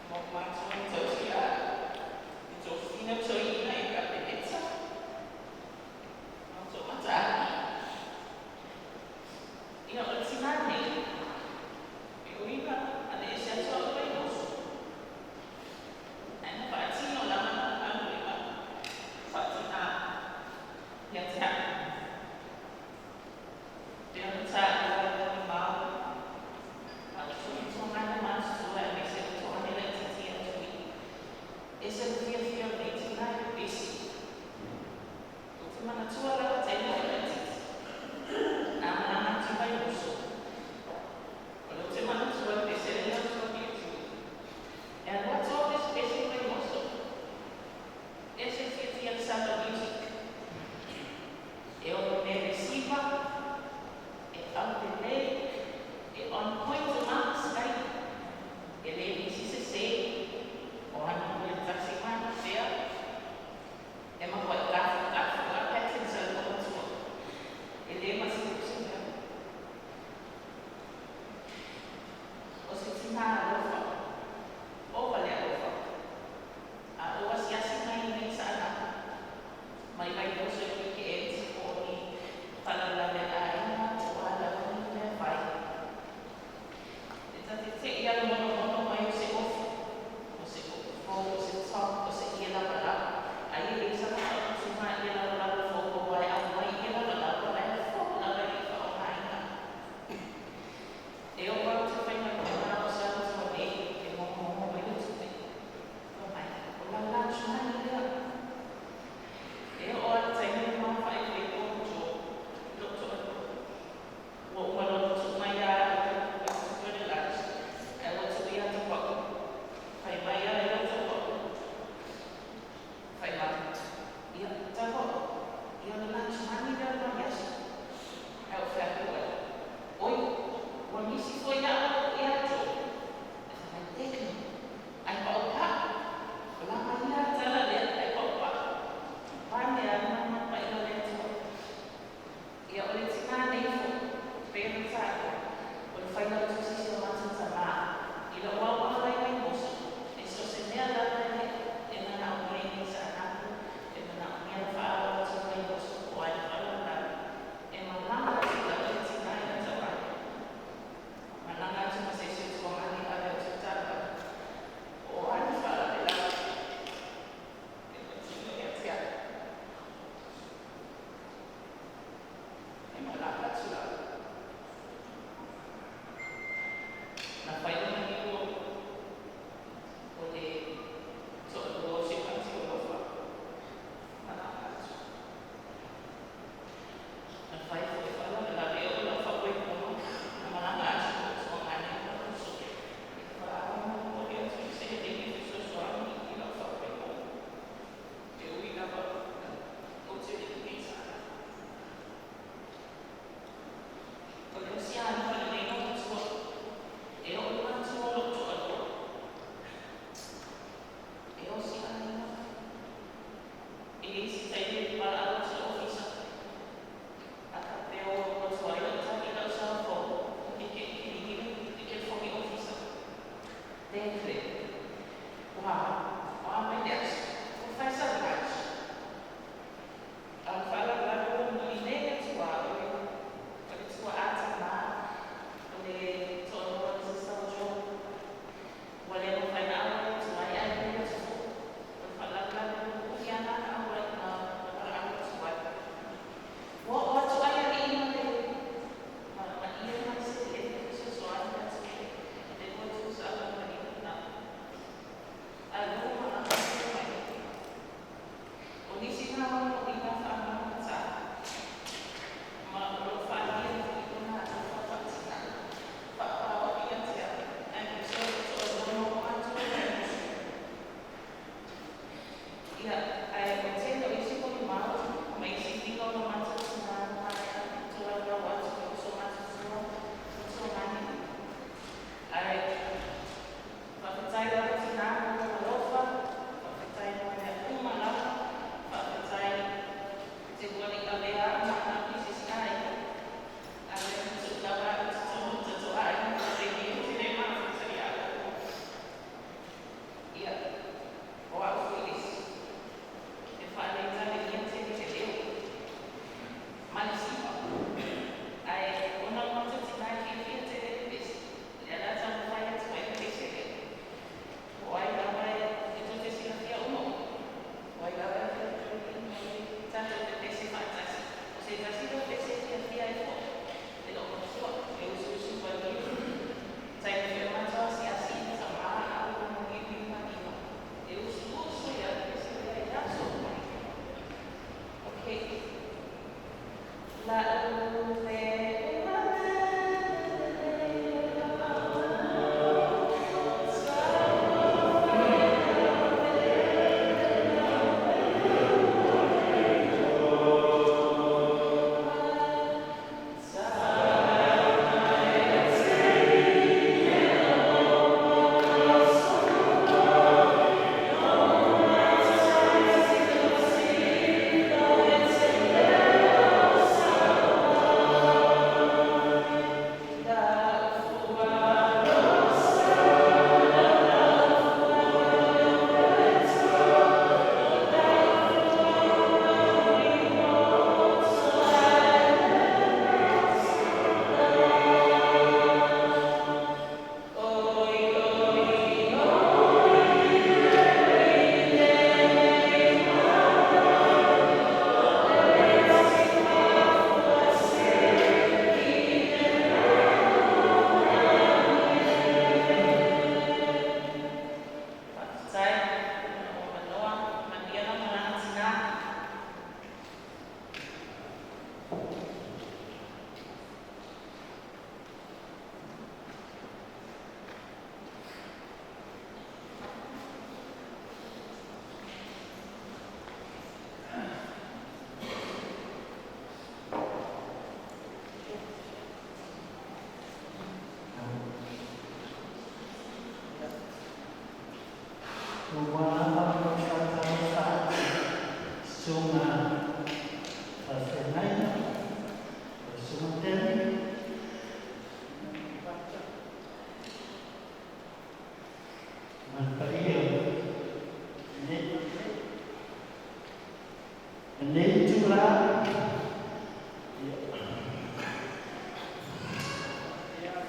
ma o matou ana tausi a i tofina toeaina i Kapeneta ma outou mataalia. Ia, o le tinā nei, e ui ina aveese atu au i Vaimoso, ae na faatino lava lana galuega faatinā ia te au. Pei ona O le tinā nei foʻi, pei ona taua, o le failautusi si o matou tamā. I lou au malaga i Moso, e so o se mea lava e manao ai i Saanapu, e manaomia le faaoo atu mai Moso po o a ni faalavelave, e malaga atu lava le tinā i Matauale. Malaga atu ma se isi o tuagali ave atu i taavale, po o a ni faalavelave e patino ia te au. E malaga atu lava. Na fai lona niu o.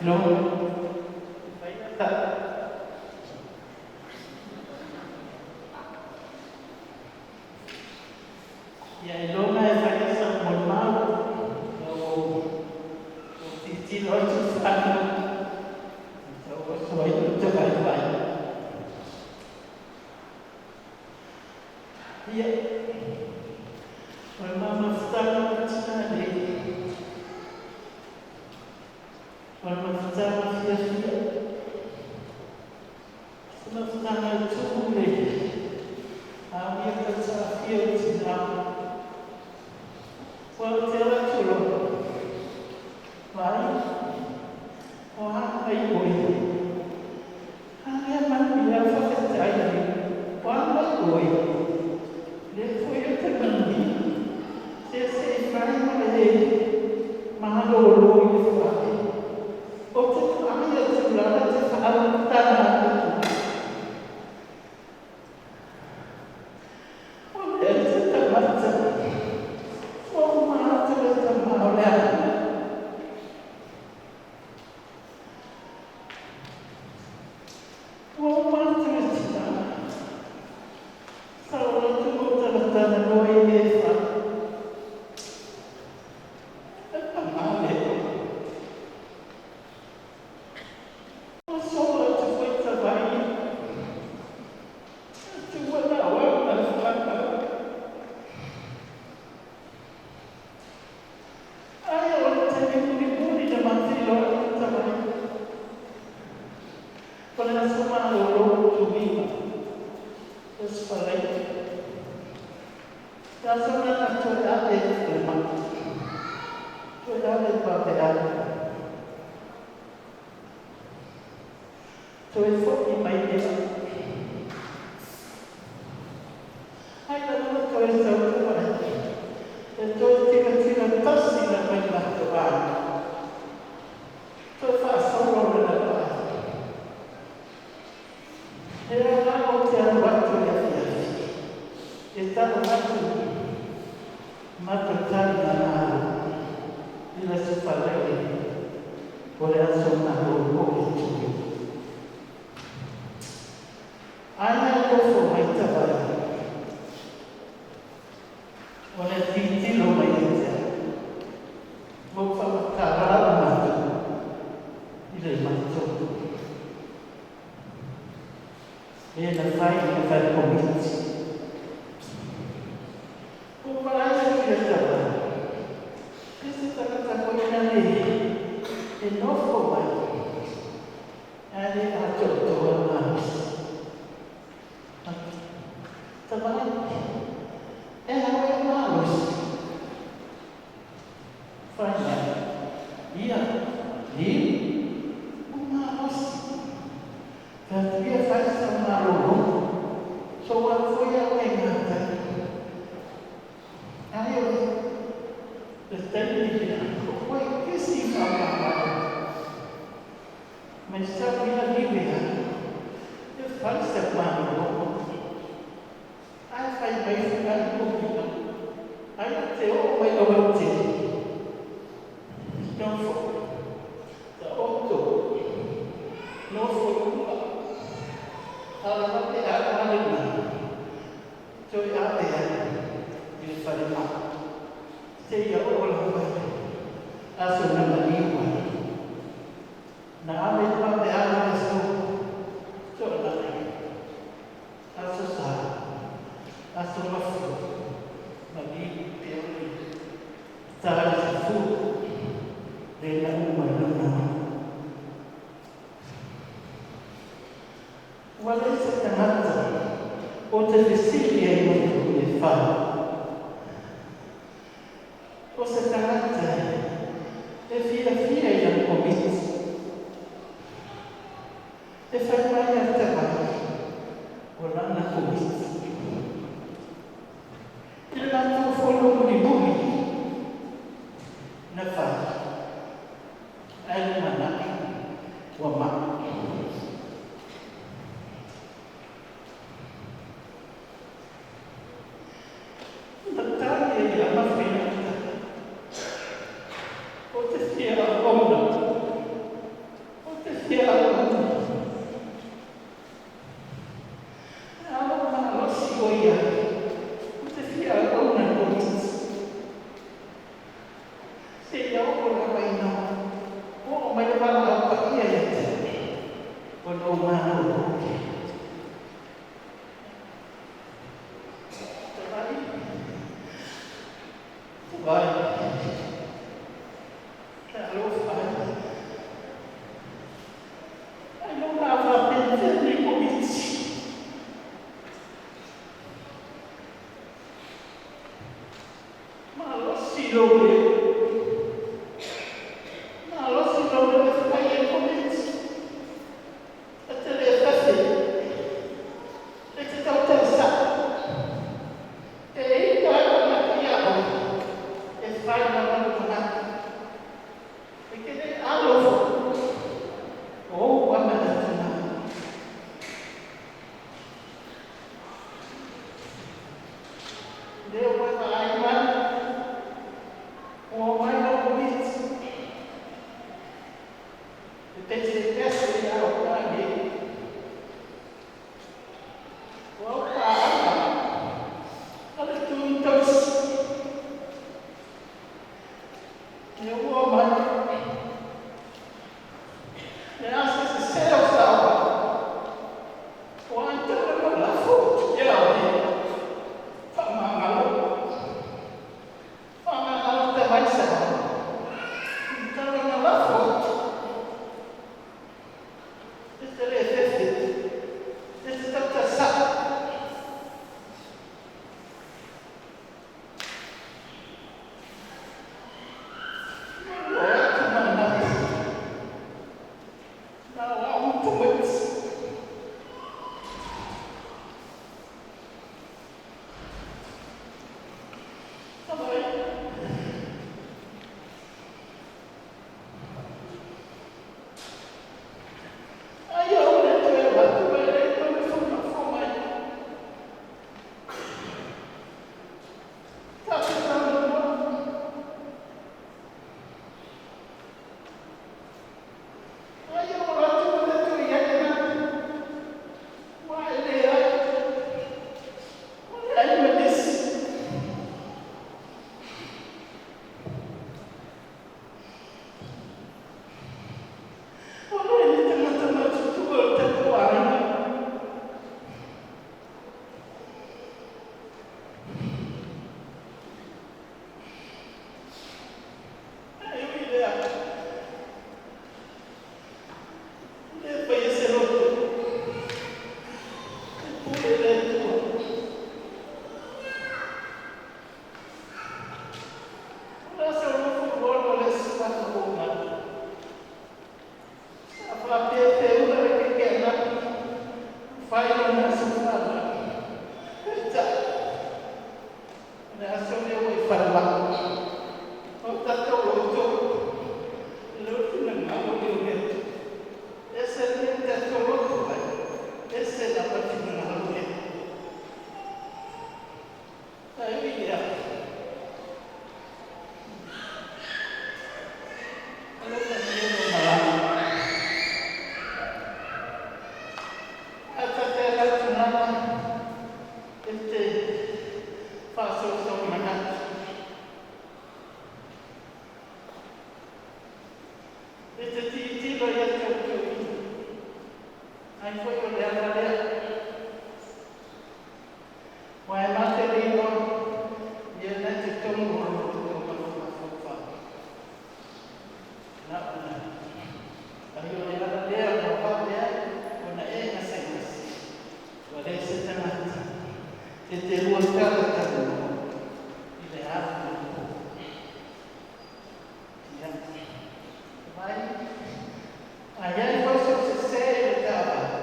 Iloga. Ia iloga e fai sau molimau, ina ua ou tilotilo atu i fanau, sa ou oso ai lou tavaivai. Ia, o le ma mafutaga ma tina nei, o le mafutaga fiafia, o se mafutaga e tumu le auia tausaafia o tina. Ua ou te alu atu loa, vaai, o a mai oe? A lea manuia, faafetai, o a mai oe? Lea foi ou te manuia. Se se i fai ma e malōlō i le fale. Ou te vaai atu lava te faaulutala atu. O lea te tagata, ua uma atu le tama o le aiga. Ua uma atu le tina. Sa ou atu ou talatalanoa i mea e fai. E pagā lea. Ua solo atu foi tavai. Atu ua na au ma le fanau. Ai o le taimi mulimuli na mafeiloai ai tavai. O le aso malōlō o Tuiga, Aso Faraile. Le aso lena na toe ave ai i le falemai. Toe ave i le vaveao. Toe foi mai lea. Ai lava toe sau tavai. E toe tilotilo tasi lava i matou aiga. Toe faasolo lana vaai. E ala ou te alu atu i le afiafi e tau atu matou taligamalo i le Aso Faraile o le aso malōlō i Tuiga. Aia nofo mai tavai o le tilotilo mai ia te au. Ua ou faamatala au matou i le matou mea na fai i le fale komiti. Ua ou vaai atu ia tavai, e se tagata foi lale e nofo mai ae le atoatoa le malosi. Tavai, e a oe malosi? Fai mai, ia, liu, o malosi. Fai atu ia fai sau malōlō, sou alu foi au e gatai. Ai o le taimi lea, o koe kesi faamavae. Mai sau ia liu e alu, e fai sau malōlō. Ae fai mai fai komina, ai a te oo mai Awatere. Nofo, taoto, nofo i luga. Ala pe au ale na, toe ave ai i le falemai. Seia oo lava i le aso na maliu ai. Na ave i le vaveao i le aso Toonai, aso Sa, aso Mafua, maliu pea o le ta i le 10, lea na uma ai lona ola. Ua leai se tagata o te fesili ai matou i le fale. O se tagata e fiafia i lana komiti. E fai mai a tavai o lana komiti. I le matou fono mulimuli na fai, ae lumanai ua mai. Na tali ai ia Mafilata, Ou te fia auauna. Seia oo lava ina oo mai le valaau paia ia te oe, ona ou malolo lea. Tavai, tavai, talofa e. Ailoga a faapefea lenei Komiti? Malosi lou leo. Malosi lou leo e fai ai Komiti. E te le fefe. E te tautala sao. E ita ai tagata ia oe e fai ma lou manatu. E te le alo foi o ou amanatu na. Lea ua e vaai mai, ua omai lau Komiti. E pesepese ia oe nei. O au paaga a le tui tausi. Lea ua omai. Le a se sese o saoa. Ua ai tala ma lafo ia oe. Faamagalo. Faamagalo te mai saoa. Tala ma lafo. E te le fefe. E te tautala sao. O atu manatu. Na o au Komiti. Tavai. Ai au le toe avatu e le toe fonofono mai. Ta te talanoa. Ai au atu le toe i ai lena. Ua e leai. Ua leai ma nisi. Ua leai ni tagata matutua o le tatou aiga. Ae ui lea. Le faia se loto. E pule le Atua. O le aso 22 o le isi faafofoga. Sa faapea feula le kekeana. Fai lona aso fanau. Peitai. O le aso lea ua i falemai. O tatou outou. Le finagalo lea o le Atua. Ese le tatou loto ai. Ese lava finagalo lea. Ae ui lea. Alofa ia lou malaga. A tate lau tulaga e te faasoosoo manatu. E te tilotilo ia te outou ai foi o le ala lea. Ua e mate le igoa ia na te tonu o lo outou mafaufau. Na ona ai o le ala lea ua vave ai ona e gasegase. Ua leai se tagata e te lua talatalanoa i le ao ma le po. Ia, mai, a i ai foi sou sese i le taavale.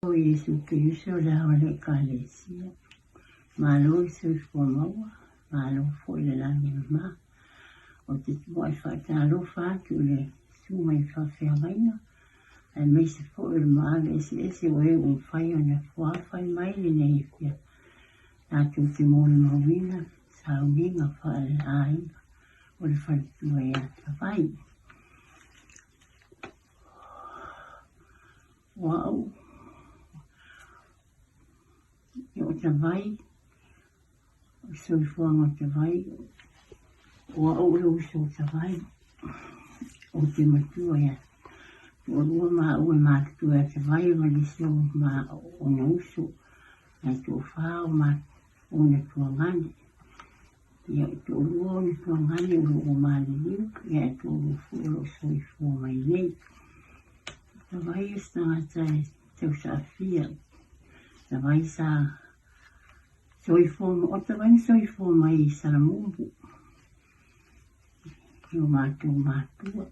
O Iesu Keriso le Ao o le Ekalesia, malo le soifua maua, malo foi le lagi e mama. Ou te muai faatalofa atu i le susuga i faafeagaiga, aemaise foi o le maave eseese o e ua mafai ona fuafai mai lenei afiafi tatou te molimauina sauniga faale-aiga o le faletua ia Tavai. O au, o Tavai, o le soifuaga o Tavai, o au o le uso o Tavai, ou te matua ia toalua maua e matutua ia Tavai ma nisi o ona uso, ae toafa o ona tuagane. Ia, e toalua ona tuagane o lo o maliliu, ia e toalua foi o lo o soifua mai nei. O Tavai o se tagata e tausaafia. Tavai sa soifua, o Tavai na soifua mai i Salamumu i o matou matua.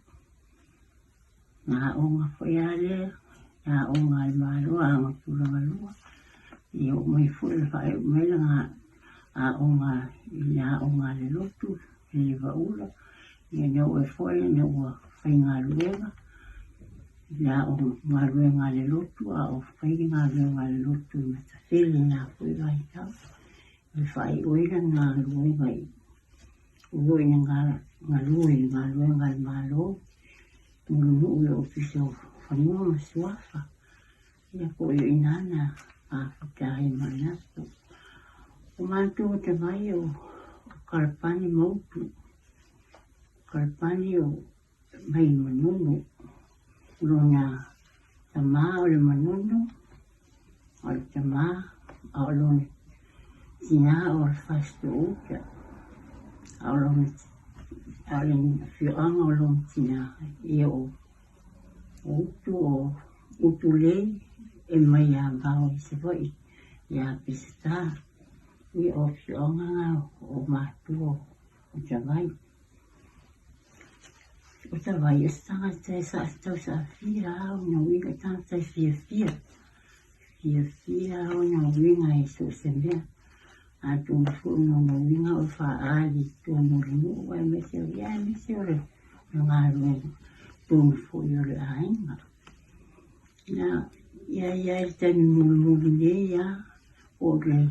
Na aoga foi lava lea, na aoga a le Malo, aoga tulaga lua. Ia oo mai foi, faaiu mai lana aoga i le aoga a le lotu i Levaula. Ia na oo ai foi ina ua faigaluega i le aoga galuega a le lotu, a o fai le galuega a le lotu i Matafele i lena foi vaitau. E faaiu ai lana galuega i o lo o ina galue i le galuega a le Malo i Mulinuu i le Ofisa o Fanua ma Suafa. Ia po o i ina na mafuta ai ma manatu. O matou o Tavai o Kalapani ma Utu. Kalapani o mai Manono. O lona tama o le Manono, o le tama, a o lona tina o le Fasitoo-uta. A o lona a o le afioaga o lona tina, ia o Utu o Utulei e mai ia Vao i Savaii ia Peseta. Ia o afioaga na o matua o Tavai. O Tavai o se tagata e sa tausaafia lava ona uiga, tagata e fiafia. Fiafia ona uiga i so o se mea. Atonu foi o lona uiga o le faaali i totonu o le nuu aemaise ia aemaise o le galuega totonu foi o le aiga. Na ia ia i le taimi mulimuli nei lava po o le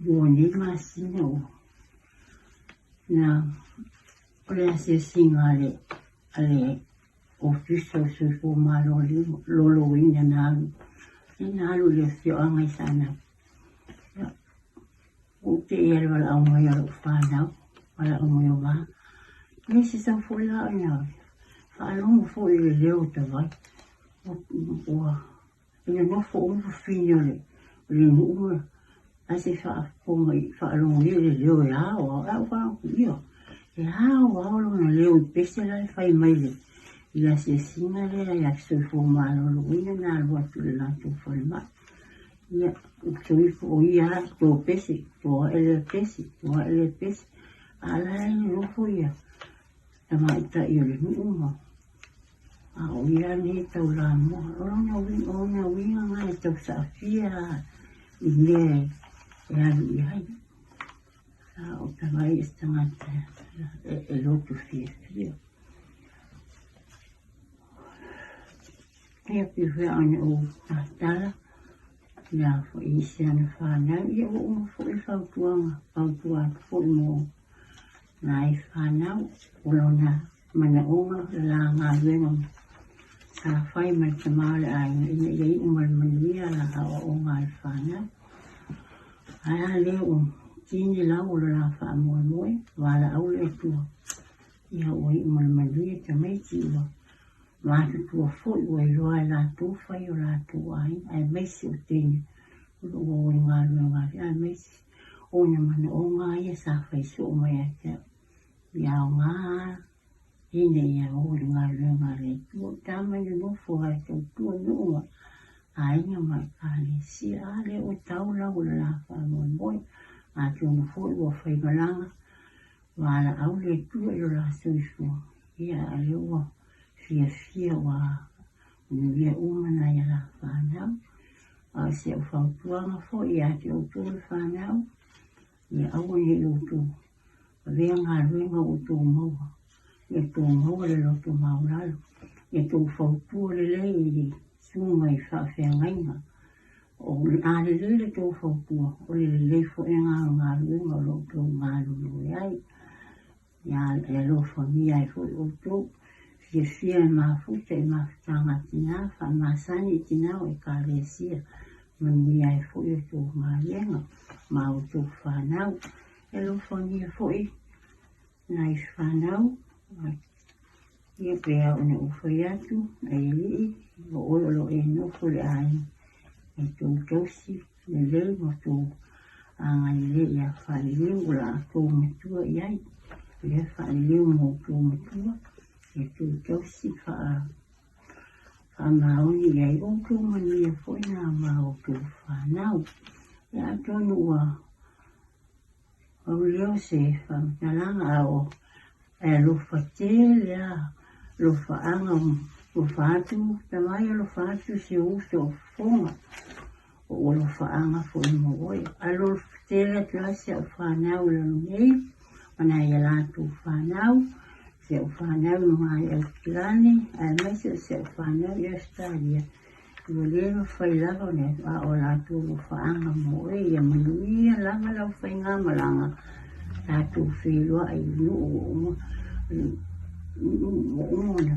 2 nei masina ua na o le asiasiga a le Ofisa o le Soifua Maloloina na alu, na alu i le afioaga i Saanapu. Ia, ua ou teʻe i le valaau mai a lou fanau, valaau mai o ma. E se tau foi la ona faalogo foi i le leo o Tavai. Ua e nonofo uma fafine o le nuu ma ae se i faafofoga i faalogo i le leo e ao ao. Ae ou faalogo atu, ioe, e ao ao lona leo i pese la e fai mai le i le asiasiga lea ia Soifua Maloloina na alu atu i le latou falemai. Ia, soifua, o ia lava, to pese, to ae lea pese, to ae lea pese. A o la e nonofo ia tamaitai o le nuu ma a o ia nei e taulamua. O lona uiga, o ona uiga na e tausaafia i mea e alu i ai. A o Tavai o se tagata e loto fiafia. Ia pei foi ona ou tatala ia foi i isi ana fanau, ia ua uma foi le fautuaga, fautua atu foi mo nai fanau o lona manaoga le la galuega sa fai ma le tama o le aiga ina ia iu ma le manuia la aoaoga a le fanau. Ae a lea ua tini lau o le la faamoemoe, valaau le Atua, ia ua iu ma le manuia tamaiti ua matutua foi ua iloa e latou fai o latou aiga aemaise o teine o lo o ua o i galuega aemaise ona manaoga ia sa fai soo mai ia te au. Ia aoga ina ia o i le galuega a le Atua. O tama i nonofo ai tautua nuu ma aiga ma ekalesia. A lea ua tau lau o le la faamoemoe. Atonu foi ua faimalaga valaau le Atua i lo la soifua. Ia, a lea ua fiafia ua manuia uma nai a la fanau. A o si au fautuaga foi ia te outou le fanau, ia aua ne i outou avea galuega ua outou maua, ia outou maua le loto maualalo, ia outou fautua lelei i susuga i faafeagaiga. O le a lelei le tou fautua, o le lelei foi lena o galuega o lo o outou galulue ai. Ia e alofagia ai foi outou, fiafia e mafuta i mafutaga a tina, faamasani i tina o Ekalesia, manuia ai foi outou galuega ma outou fanau. E alofagia foi nai fanau, ia pe a ona ou fai atu, ai alii, o oe o lo o e nofo i le aiga, e tou tausi lelei ma tou agalelei ia faaliliu o la outou matua i ai. Lea faaliliu ma outou matua, e tou tausi faamaoni i ai outou manuia foi na ma outou fanau. Ia atonu ua pau lea o se faamatalaga, a o e alofa tele lava, alofaaga, alofa atu tamai, alofa atu si ou uso o Fofoga, o ou alofaaga foi mo oe. Alofa tele atu lava si au fanau i lalo nei, ma nai a latou fanau, si au fanau i luga i Aukilani, aemaise o si au fanau i Ausetalia. Ua le mafai lava ona a o latou alofaaga mo oe, ia manuia lava lau faigamalaga, tatou feiloai i nuu ua uma, nuu ua uma ona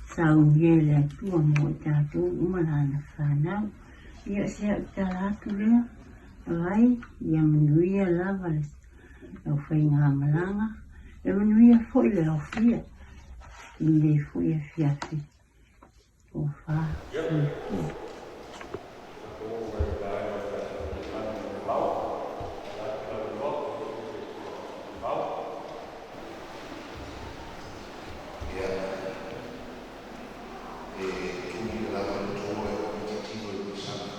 saunia e le Atua mo i tatou uma lana fanau. Ia o si au tala atu lea, vai, ia manuia lava lau faigamalaga, ia manuia foi le aofia i lenei foi afiafi. Tofa soifua. Ia, e tuli lava le toa e tilotilo i pisaga.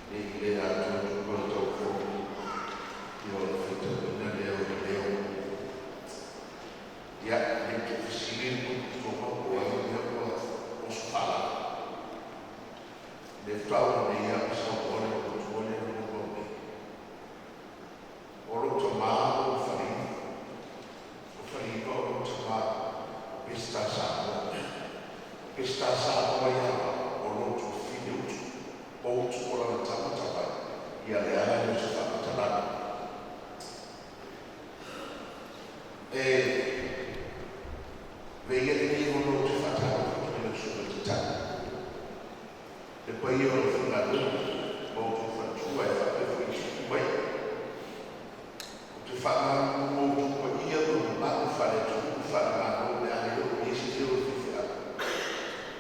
Ne i le atoatoa le taufou, ia ona faitauina lea o le leo. Ia, ne i te fesili le totoa po o ai mea ua oso faalala. Le faatoa oo nei lava ma saunoa le matua lea na maua nei. O lou tamā o Faleina. O Faleina o lou tamā o Peseta Samoa. O Peseta Samoa ia o lou tuafafine utu. O utu o lana tama tamai. Ia le ala lea o se faamatalaga. E veia lenei ona ou te faatalofa atu i lau susuga i le Taitai, le paia o le aufaigaluega ma outou faletua e faapea foi i tupu mai. Ou te faamalulu outou paia ma mamalu faale-atunuu ma faale-Malo o le a le oo i ai se leo o le faifeau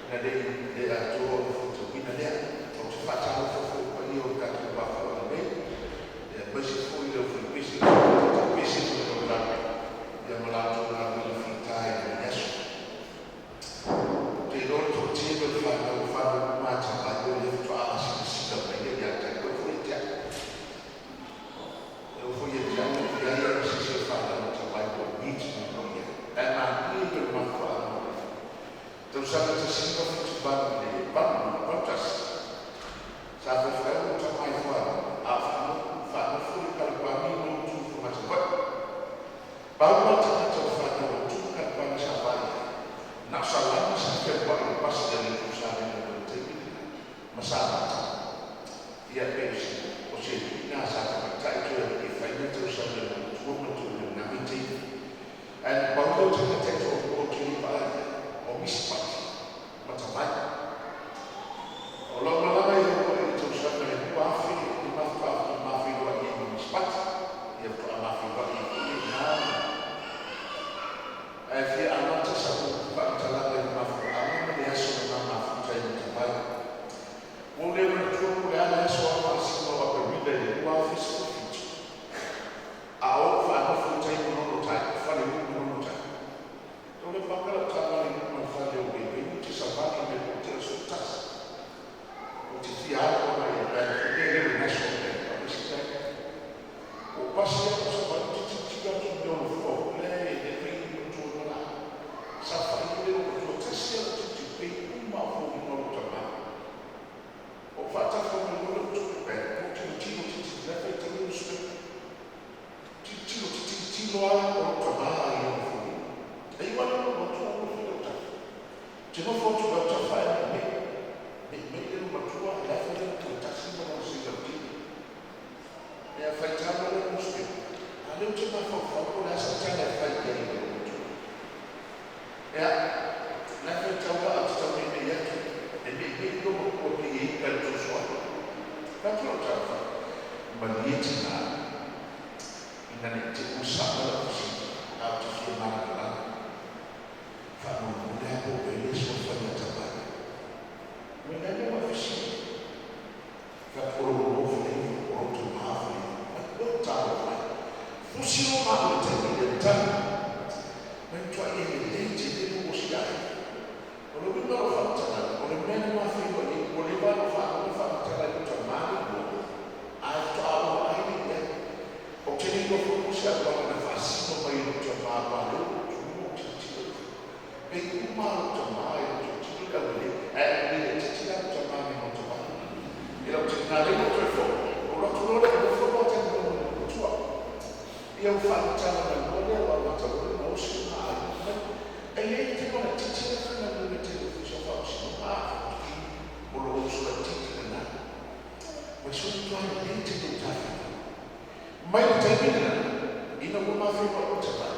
ina ne i le atoa ona faitauina lea. Ou te faatalofa foi i le paia o le tatou mafuaaga nei, aemaise foi le aufaipese ma le taitaipese ma le mamalu ia ma latou galuega fita i lenei aso. Ou te iloa le toatele o le fanau o fanau uma atamai o lea faatoa asilasila mai ia ia te au, e oo foi ia te au. E oo foi ia te au, e leai lava se isi o le fanau atamai ua meet mai loa i ai. Ae malie ia le mafuaaga o le tausaga 1978 i le 81. Sa faifeau lou tama i Fuaga, a o faanofo i Kalapani lou tu fagatava'i. Pau lava le tagata o fanau a Tupu Kalapani sa vaai ai, na o Salani sa fealuai i le pasi a le itu sa lena mai le taimi lena, ma Samata. Ia pei o se o se alii na sa tamaitai toe alii e fai mea tausaga i lou matua ma le toeaina i lena vaitaimi. Ae na pau lea o tagata e toalua ou te le i vaai ai, o Misipati ma Tamai. O lau malaga i Hawaii i le tausaga e 2005 faatoa mafeiloai ai ma Misipati, ia faatoa mafeiloai ai foi i ina ae fia amata sau faamatalaga i le mafuaaga ma le aso na ma mafuta ai ma Tamai. Ua ou le manatua po o le a le aso a masina o Aperila i le 2017, a o ou faanofo i tai Manono tai, Faleluu Manono tai. Tau le paka lau taavale i luma o le fale o Wayne ou te savali mai po o te aso tasi. Ou te fia alu agai i le bank i le leo National Bank a o isi bank. Ua ou pasi atu o savali ou te tilotilo atu i le mea o nofoa foi lea e le fai ni matua na la. Sa fai le leo matua tasi lava ou tilotilo pei uma a o foliga o lou tama. tilotilo lava o lou tamā i lona foliga. E iu ane lou matua ua nofo i autafa. Ou te nofo atu i autafa ae meimei. Meimei le matua, o la e fai lana toe tasi ma lona sigautino. Ia faitau loa le newspaper, a o lea ou te mafaufau po o le a sau tala e fai i ai i lou matua. Ia, o la e faitau la ae ou te tau meimei atu, e meimei lou matua pei e ika i le fesoasoani. Fai atu lau tala fai, malie tinā, ina ne i te i ua sao lau fesili, ae ou te fia malamalama. Faamolemole lava po o ai le soifua tamai. Mai le a mea ua e fesili ai? Fai atu, o lou uo faleio, o lou tamā faleio. Mai ua talofa e. Fusi loa matou i le taimi lea, tali mai matuai e lelei tele lou osi aiga. O le uiga o lau faamatalaga, o le mea na mafeiloai ai, ua leva ona faalogo faamatala i lou tamā le uo, ae faatoa ou vaai lea i ai. Ou te le iloa foi po o se auala na faasino mai e lou tamā aua o lea ua ou tuua ou tilotilo i ai. Pei uma lava lou tamā i lou tilotilo i le aualea, ae aulelei itiiti la lou tamā mai maota mai. I lau na lea ua toe foi, ou alu atu loa lea ou nofo loa talu ma lou matua. Ia ua faamatala mai loa lea ua amata loa ona osi ona aiga mai. E i ai le taimi laitiiti lea e faigaluega tele i le Ofisa o Faamasinoga a o lou uso laitiiti lena. Mai sui matua lelei tele o tafiga. Mai le taimi lena, ina ua mafeiloai o tamai,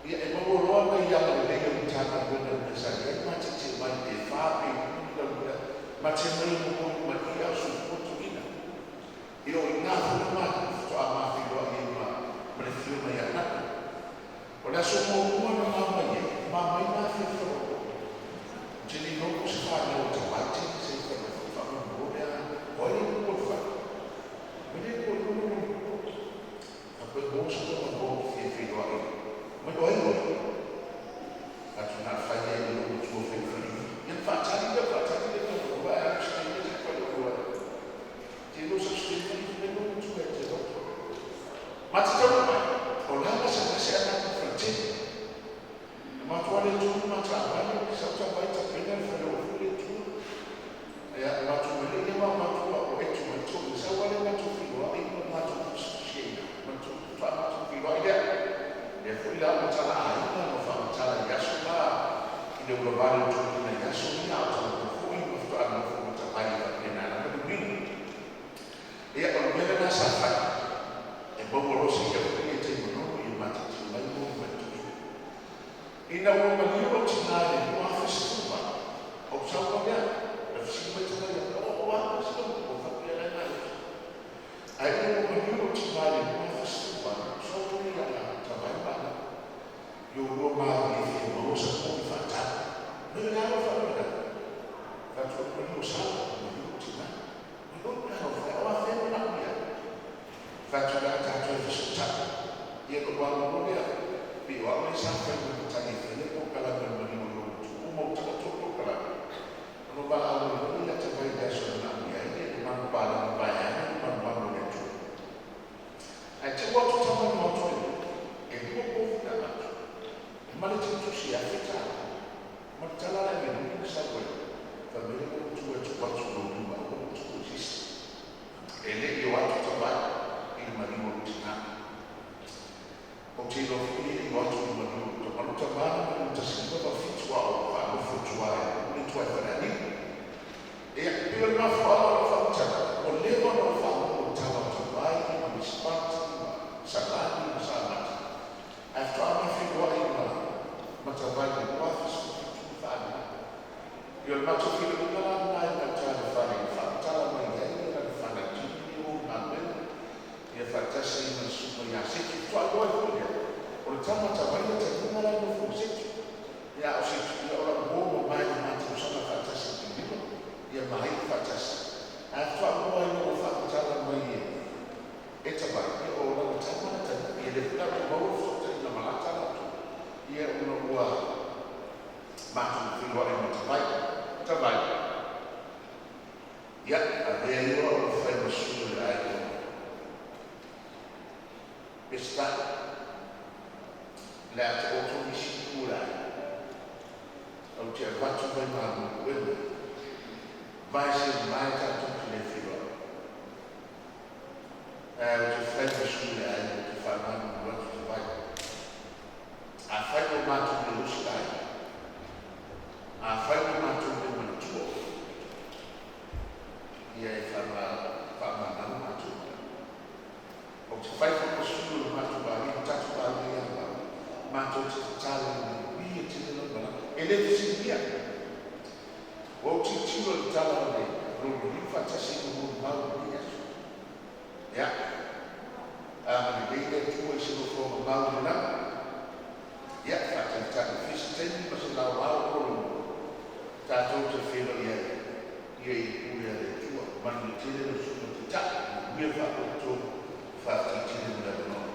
ia e maua loa nai ala lelei o Matagaluega i le mea sa i ai, ma tietie mai pe fa pe lima ni lau mea, ma te mai e momoli mai i a o soifua tuuina. Ia o i ina foi le matou faatoa mafeiloai ai ma ma le afioga ia Nana. O le aso muamua na ma mai ai, ma mai ma afiafi faaopoopo. Ou te le iloa po o se fanau a tamaiti se i faamolemole a o ai le nuu o le fale. Mai le nuu o le nuu. Faapea mo se tama mo te fia feiloai mai o ai oe? Atu na fai ai i lou matua felifelina. Ia na faatali lea, faatali lea tau maua ae alu se taimi se fai o oe. Te iloa sa se taimi mai lou matua e te loto. Ma te taunuu mai, o la gasegase a matou faletele. Na matou ale tonu ma taavale, sau tavai tapena le fale o foi le tua. Ia, matou mai lea ma matou a o etu mai tonu, sau ale matou feiloai ma matou tusitusi ai ina, matou faatoa matou feiloai lea. Lea foi la o matala aiga ma faamatala i aso la i le ulavale o toeaiina i aso ia, a o talanoa foi ma faatoa nofo ma tavai e faapena lava le uiga. Ia, o le mea lena sa fai, e maua loa se ia foi e taimonono ia matautia mai mo le malituina. Ina ua maliu lou tinā i le 2018, ou sau loa lea, na fesili mai tama ia te au, O a koe sila ua faapea la e gaioi? Ae ina ua maliu lou tinā i le 2018, ou sau loa lea ia Tavai ma Anapa, i o lua malie fia maua sa povi faatali. Mai o le a lou faalavelave? Fai atu, O le maliu o Sala, o le maliu o lou tinā. Mai oi, talofa e, o afea e manaomia ai? Fai atu la tatou e fesootai. Ia lou alo loa lea, pei o au lea sa fai ma matagi e fai ai polokalame o le maliu o lou matua. Uma ua taoto le polokalame, ona ou valaau ai loa lea ia Tavai i le aso e manaomia ai le manupapalagi vaeane le malumalu o le atunuu. Ae teu atu tama i maota e lua, e lua povi na avatu, ma le tautusi e $1000. Ma le tala la e moni na sau ai, fai mai le lou matua e tuu atu i lou lima aua ne i tuua i se isi. E le i o atu Tavai i le maliu o lou tinā. Ou te iloa foi e le i o atu i le maliu o lou tama. Lou tama na maliu 1987 a o faanofo i tua e le tua i Falealili. Ia, pei o le mafuaaga o lau faamatalaga, ua leva ona ou faalogo i tala o Tavai ma Mispati ma Salani ma Samata, ae faatoa mafeiloai ma ma Tavai i le 2017 ma faaaliga. Ia, o le matou feiloaiga la lena i gauta i le fale na faamatala mai ai lana fanaitini o galuega, ia faatasi ai ma le susuga ia Setu. Faatoa iloa ai foi lea, o le tama a Tavai le taliga la e nofo ma Setu. Ia, o Setu, ia o lau uo mamae i ma tausaga faatasi i Tilima, ia ma iu faatasi. Ae faatoa iloa ai ua faamatala mai e e Tavai, ia o lana tama na taliga. Ia lea foi la ua maua le fesootaiga ma la tala atu, ia ona ua matou feiloai ma Tavai. Tavai, Ia, avea ia au e fai ma sui o le aiga o Peseta, o le a taoto nisi itu o le aiga. Ou te avatu vaimalu puega, vae se mae tatou te le feiloai. Ae ou te fai ma sui o le aiga ou te faamalulu atu Tavai. Ia e faamanau matou malaga. Ou te fai foi ma sui o le matou aiga, o tatou aiga ia Maui, matou te tatalo ia manuia tele lau malaga. E le fesiligia. Ua ou tilotilo i le tala o le lou faatasi ai ma molimau i lenei aso. Ia, agalelei le Atua i se nofoaga mau i le lagi. Ia, faatalitali foi se taimi ma se laolao o le tatou te feiloai ai, ia i le pule a le Atua. Manuia tele lau susuga i le Taitai, manuia le faapea outou, faafetai tele mo le avanoa.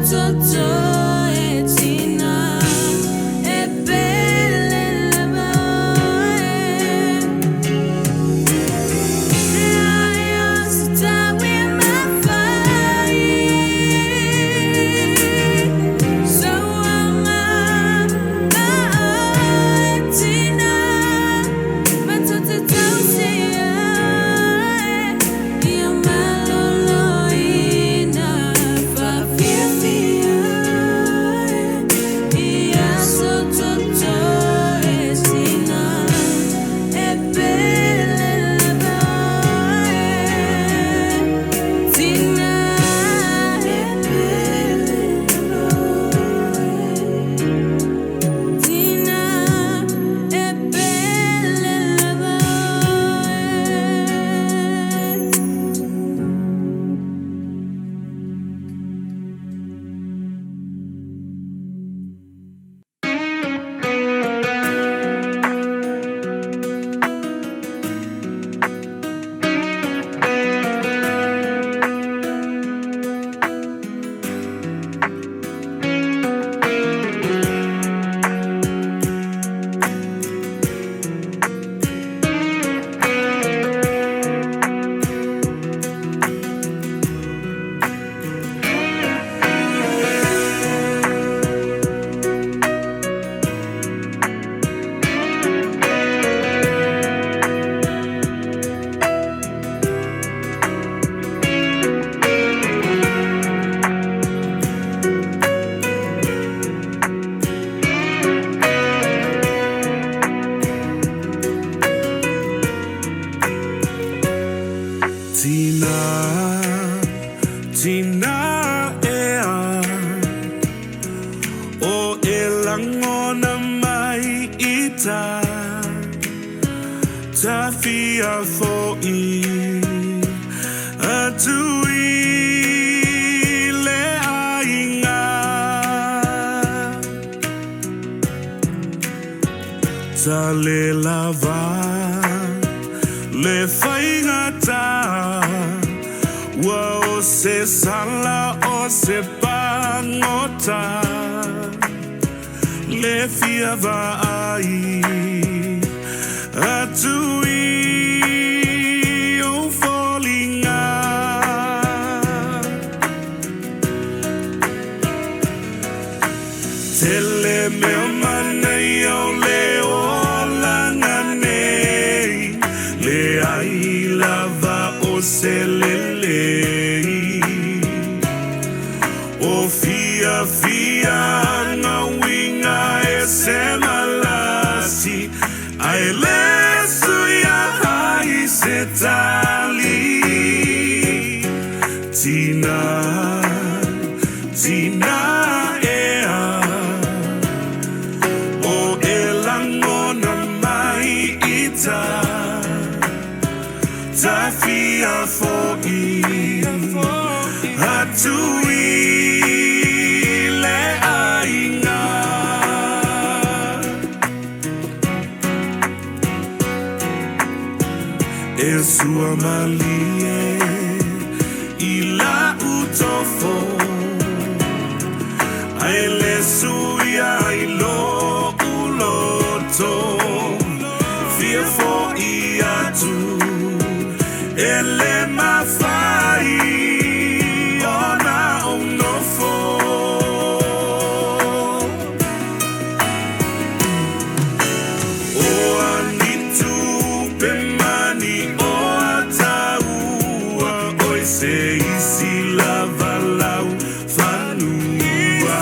toto e tina e pele lava oe. E ai o se tau e mafai Sauaga ma oe tina matou te tausia e ia maloloina faafiafia e i aso toto e tina e pele lava oe tina e pele lava oe tina e pele lava oe. Tina, tina ea O e langona mai i ta Tawhia fo'i Atu i le aiga Ta le lava le faigata Ua o se sala o se pagota Le fia vaai atu i ou foliga. Tele mea manaia o le olaga nei, leai lava o se lelei. O fiafiaga uiga e se malasi, ae le suia ai se tali. Tina, tina ea, o e lagona mai i ta, tafia fo'i atu i le aiga. E sua malie i lau tofo, ae le suia i lo'u loto. Fia fo'i atu e le mafai ona ou nofo. O a ni tupe mani o a taua, oi se isi lava lau fanua.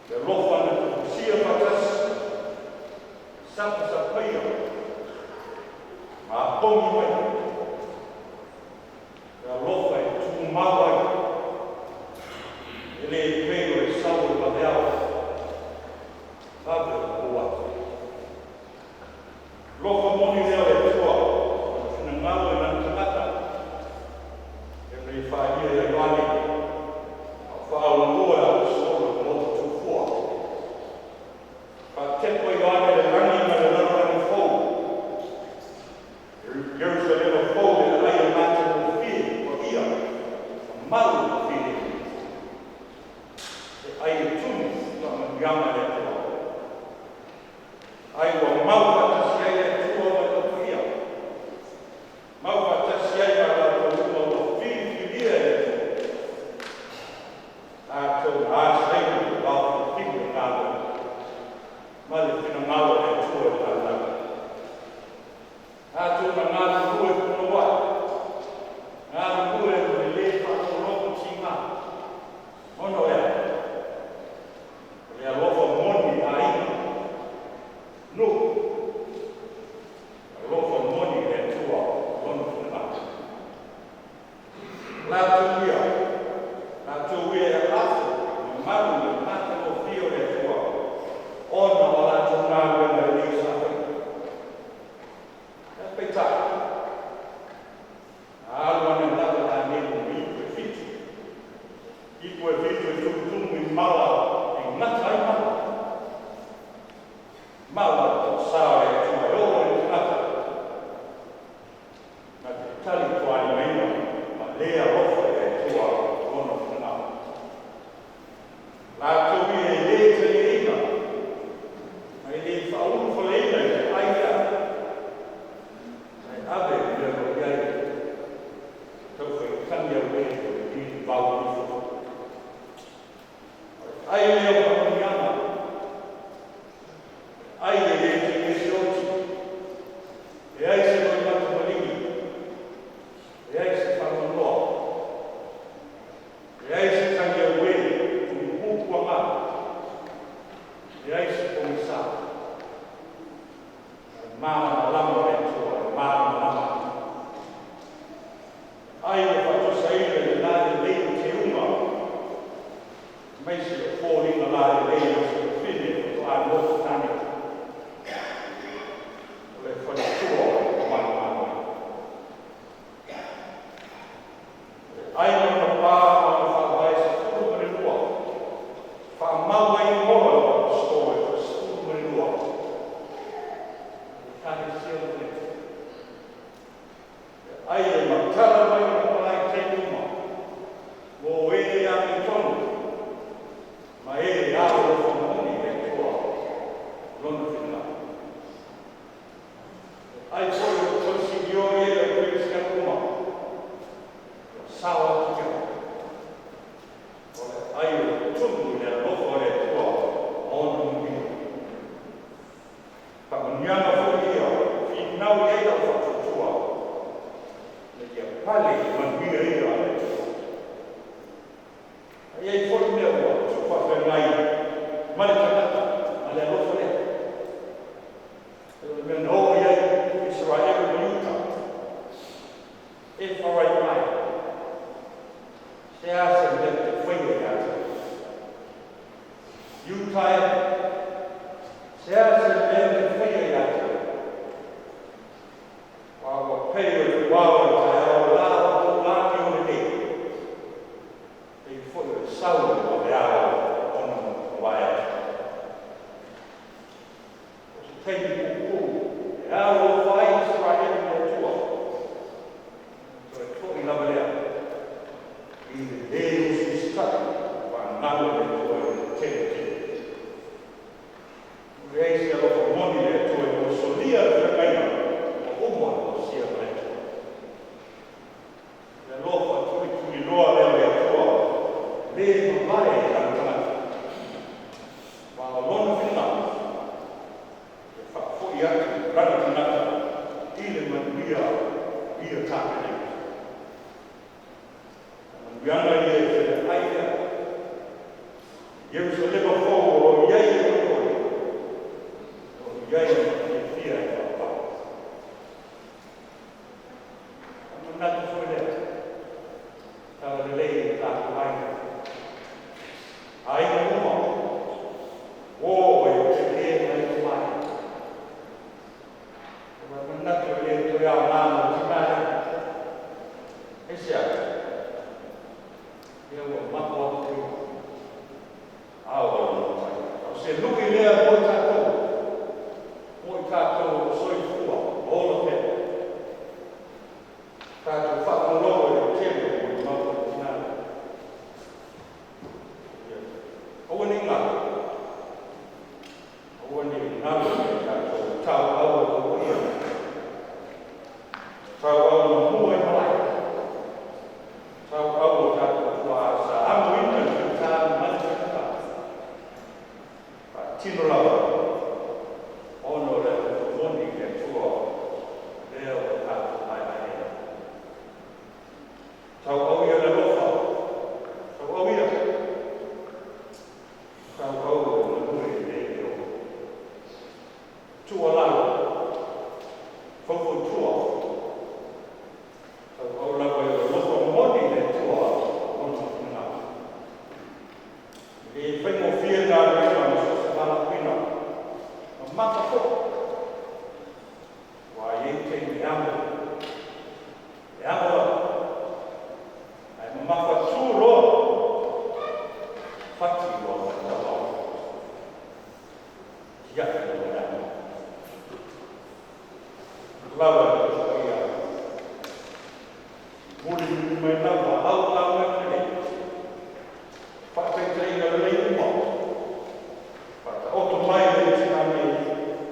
Le alofa na tufusia faatasi, sapasapaia ma apogi mai. Le alofa e tumau ai, e le pei o le sau o le vaveao, vave ona pou atu. Alofa moni lea o le Atua, o le finagalo i lana tagata, e ona ia faaalia ia Ioane, a o faaaualua e Aposetolo i le Maota Tufua. Faatepa Ioane le lagi ma le lalolagi fou, Ierusalema fou le aai e matagofie, paia, mamalu ma filemu. E ai e tumu faamanuiaga a le Atua. Ai ua mau faatasi ai le Atua ma le Au Paia, mau faatasi ai ma latou uma ua filifilia e le Atua. Latou na asaina le vaofilifili o galuega ma le finagalo o le Atua i le lalolagi. Latou na galulue punouai, galulue ma le lē faalogologo tiga, ona o le a? O le alofa moni i aiga, nuu, alofa moni i le Atua lona finagalo. Latou ia, latou ia e afo mamalu i le matagofie o le Atua, ona o latou galuega lelei sa faia. Ae peitai, na alu ane lava Danielu ma ipu e fitu. Ipu e fitu e tumutumu i mala e gata ai mala. Mala o toʻasā o le Atua e oo i le tagata na te talitoalimaina ma le alofa i le Atua lona finagalo. Latou ia e lē taliaina ma e lē faaulufaleina i le ai lea, ae ave le mea o lo o i ai taufaitagi auē o le lilivau ifo. O le ai lea o faamanuiaga, ai e lē tele se oti, leai se loimata maligi, leai se faanoanoa, leai se tagi auē o ni puapuaga, leai se pogisa. O le malamalama o le Atua, le malamalama. Ai ua faatoesaina i le lalelei o teuga, aemaise o foliga lalelei o se fafine faatoa nofo tane. O le faletua o manumanu ai. Ai ma ona pa ma ona faavae 12, faamau ai igoa o aposetolo e toa-12 Ekalesia o le Atua. Ai e matala mai ona malae i taimi uma, mo e amiotonu ma e alolofa moni i le Atua lona finagalo. Ai foi o tausilio i ai o Ekalesia uma, ua sao atu ia. O le ai o tumu i le alofa o le Atua ma ona manuia. Faamanuiaga foi ia finau i ai lau faatuatua, ina ia pale i manuia ia a le Atua. A i ai foi mea ua tuufaafeagai ma le tagata ma le alofa lea, e o le mea na oo i ai Isaraelu ma Iuta, Efaraima e, se a se mea te faia ia te Iuta e, se a se mea te faia ia te. Ua ua pei o le uao i taeao la o tou lagi o lenei, pei foi o le sau o le vaveao ona mavae atu. O se taimi puupuu e alolofa ai Isaraelu i le Atua, toe foʻi lava lea i le lē usiusitaʻi faagalu a le Atua i le tele tele. O leai se alofa moni i le Atua ina ua solia le feagaiga ua uma ona osia ma le Atua. Le alofa tulituliloa lea o le Atua lē mavae i lana tagata. Ma o lona finagalo e faafoʻi atu lana tagata. se lui lea mo i tatou, mo i tatou o soifua ma ola pea. Tatou faalogologo i le tele o molimau a le tina lea. Aua ne i galo, aua ne i galo ia i tatou tauau o lo o ia. Tauau na mua i malae. Tauau o tatou tuaa sa amoina i le faigata ma le faigata. Faatino lava ona o le alofa moni i le Atua lea ua tatou paepae ai. Tauau ia le alofa, tauau ia. Tauau o le galue e le o. Tuualalo, faufautua, tauau lava i le alofa moni i le Atua ona finagalo. E le faigofie le galuega ma so o se valaauina, mamafa foi, aua e i ai taimi e amo, e amo lava, ae mamafa tu loa, fati loa ma le tauau. Tiai loa le amo. Lava le tuaia, mulimuli mai lava au galuega lelei, faataitaiga lelei uma, faataoto mai le tina nei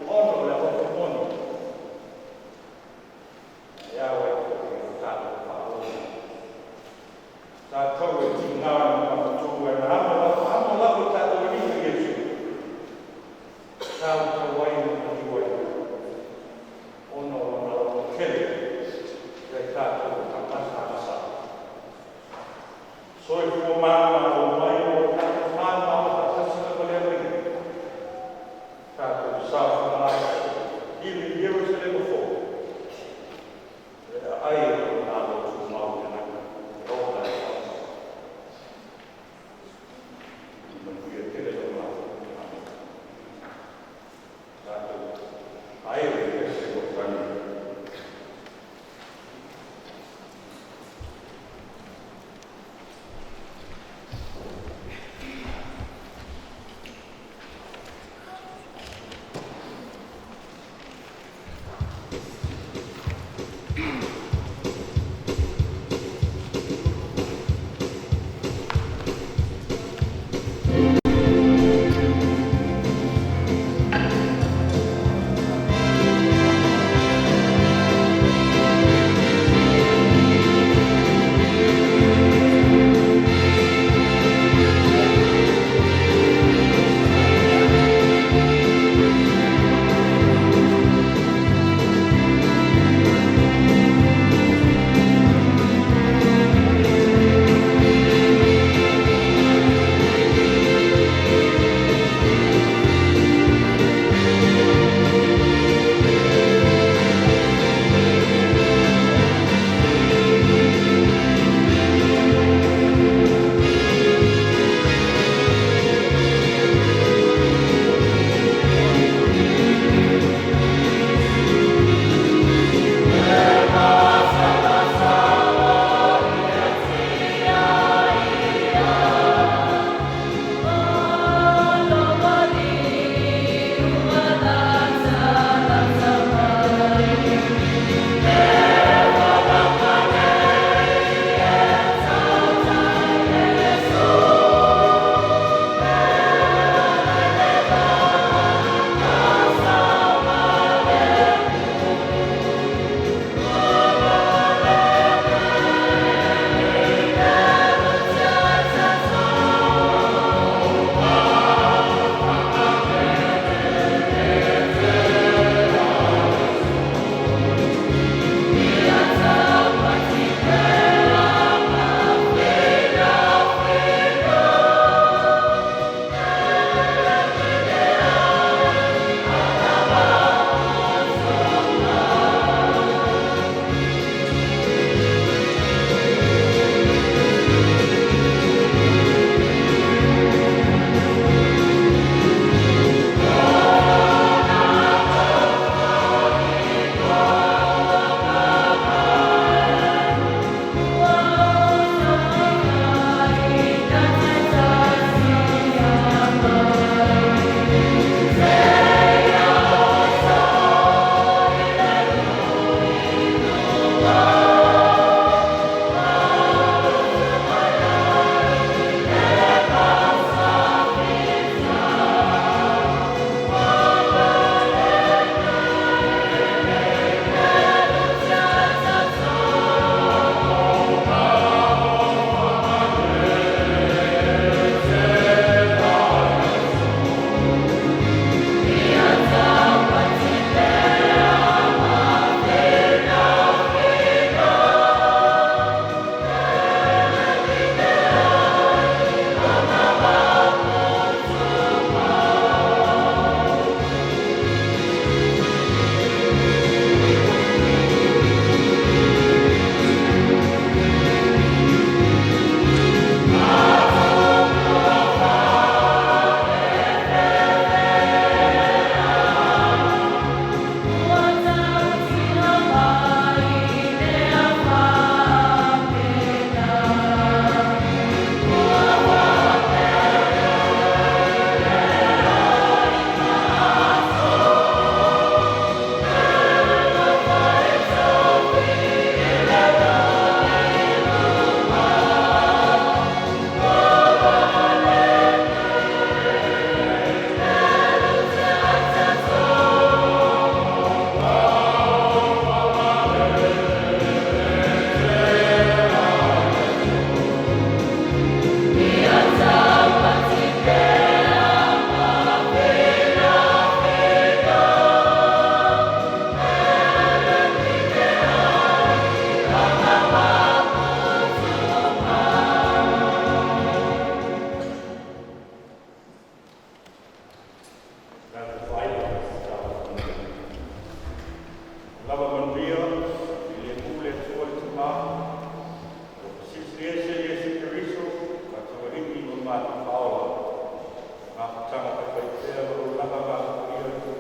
ona o le alofa moni. E ao ai foi i o tatou faalogo. Tatou e tiga na mamatu e na amo lava, amo lava o tatou Alii o Iesu. Tau tau ai ma maliu ai. Ona o lona alofa.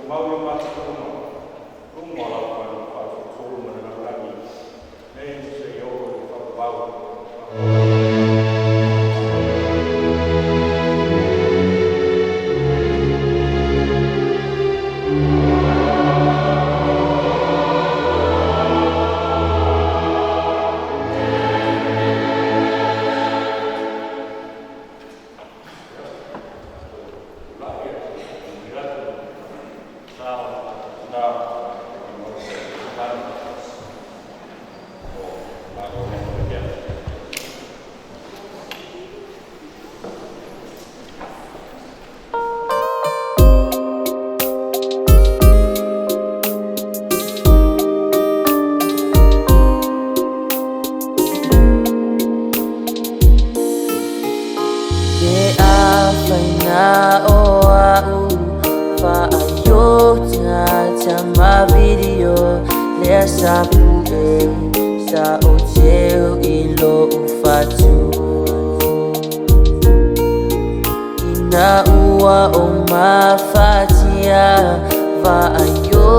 tumau le matou luma o lau fale faafofoga ma le lalolagi nei seia oo i le faavavau. Ke afaina o a'u fa'aiotata ma video lea sa pu'e sa ou teu i lo'u fatu Ina ua ou mafatia Va'aio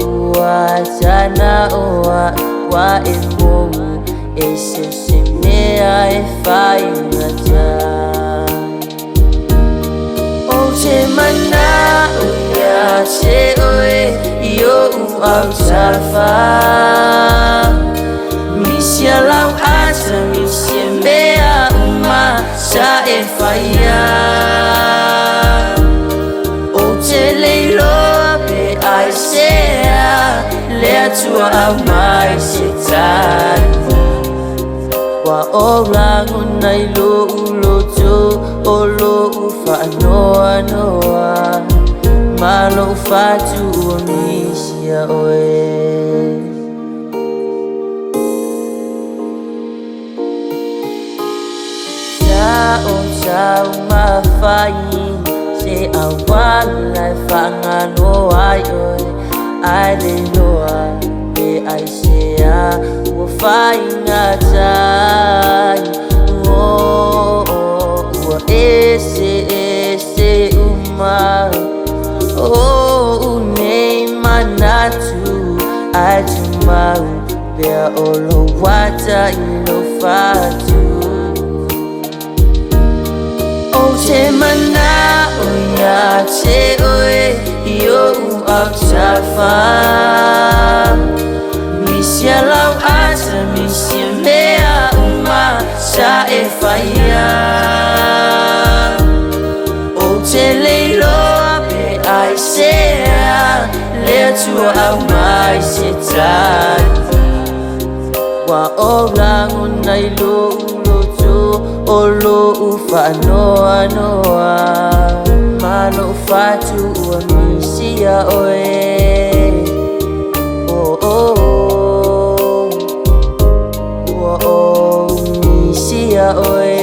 ua tana o a'u ua e mou E se se mea e faigata Ou te mana'o ia te oe i o'u autafa Misia lau ata, misia mea uma sa e faia Ou te le iloa pe aisea le Atua aumai se tali Ua ou lagona i lo'u loto o lo'u fa'anoanoa Ma lo'u fatu ua misia oe. Sa ou taumafai se auala e faagalo ai oe Ae le iloa pe aisea ua faigata ai Oh, ua eseese uma O'u nei manatu Ae tumau pea o lou ata i lou fatu Ou te mana'o ia te oe i o'u autafa Misia lau ata, misia mea uma sa e faia Ou te le iloa pe aisea le Atua aumai se tali Ua ou lagona i lo'u loto o lo'u fa'anoanoa Ma lo'u fatu ua misia oe Oh, oh, oh. Ua ou misia oe.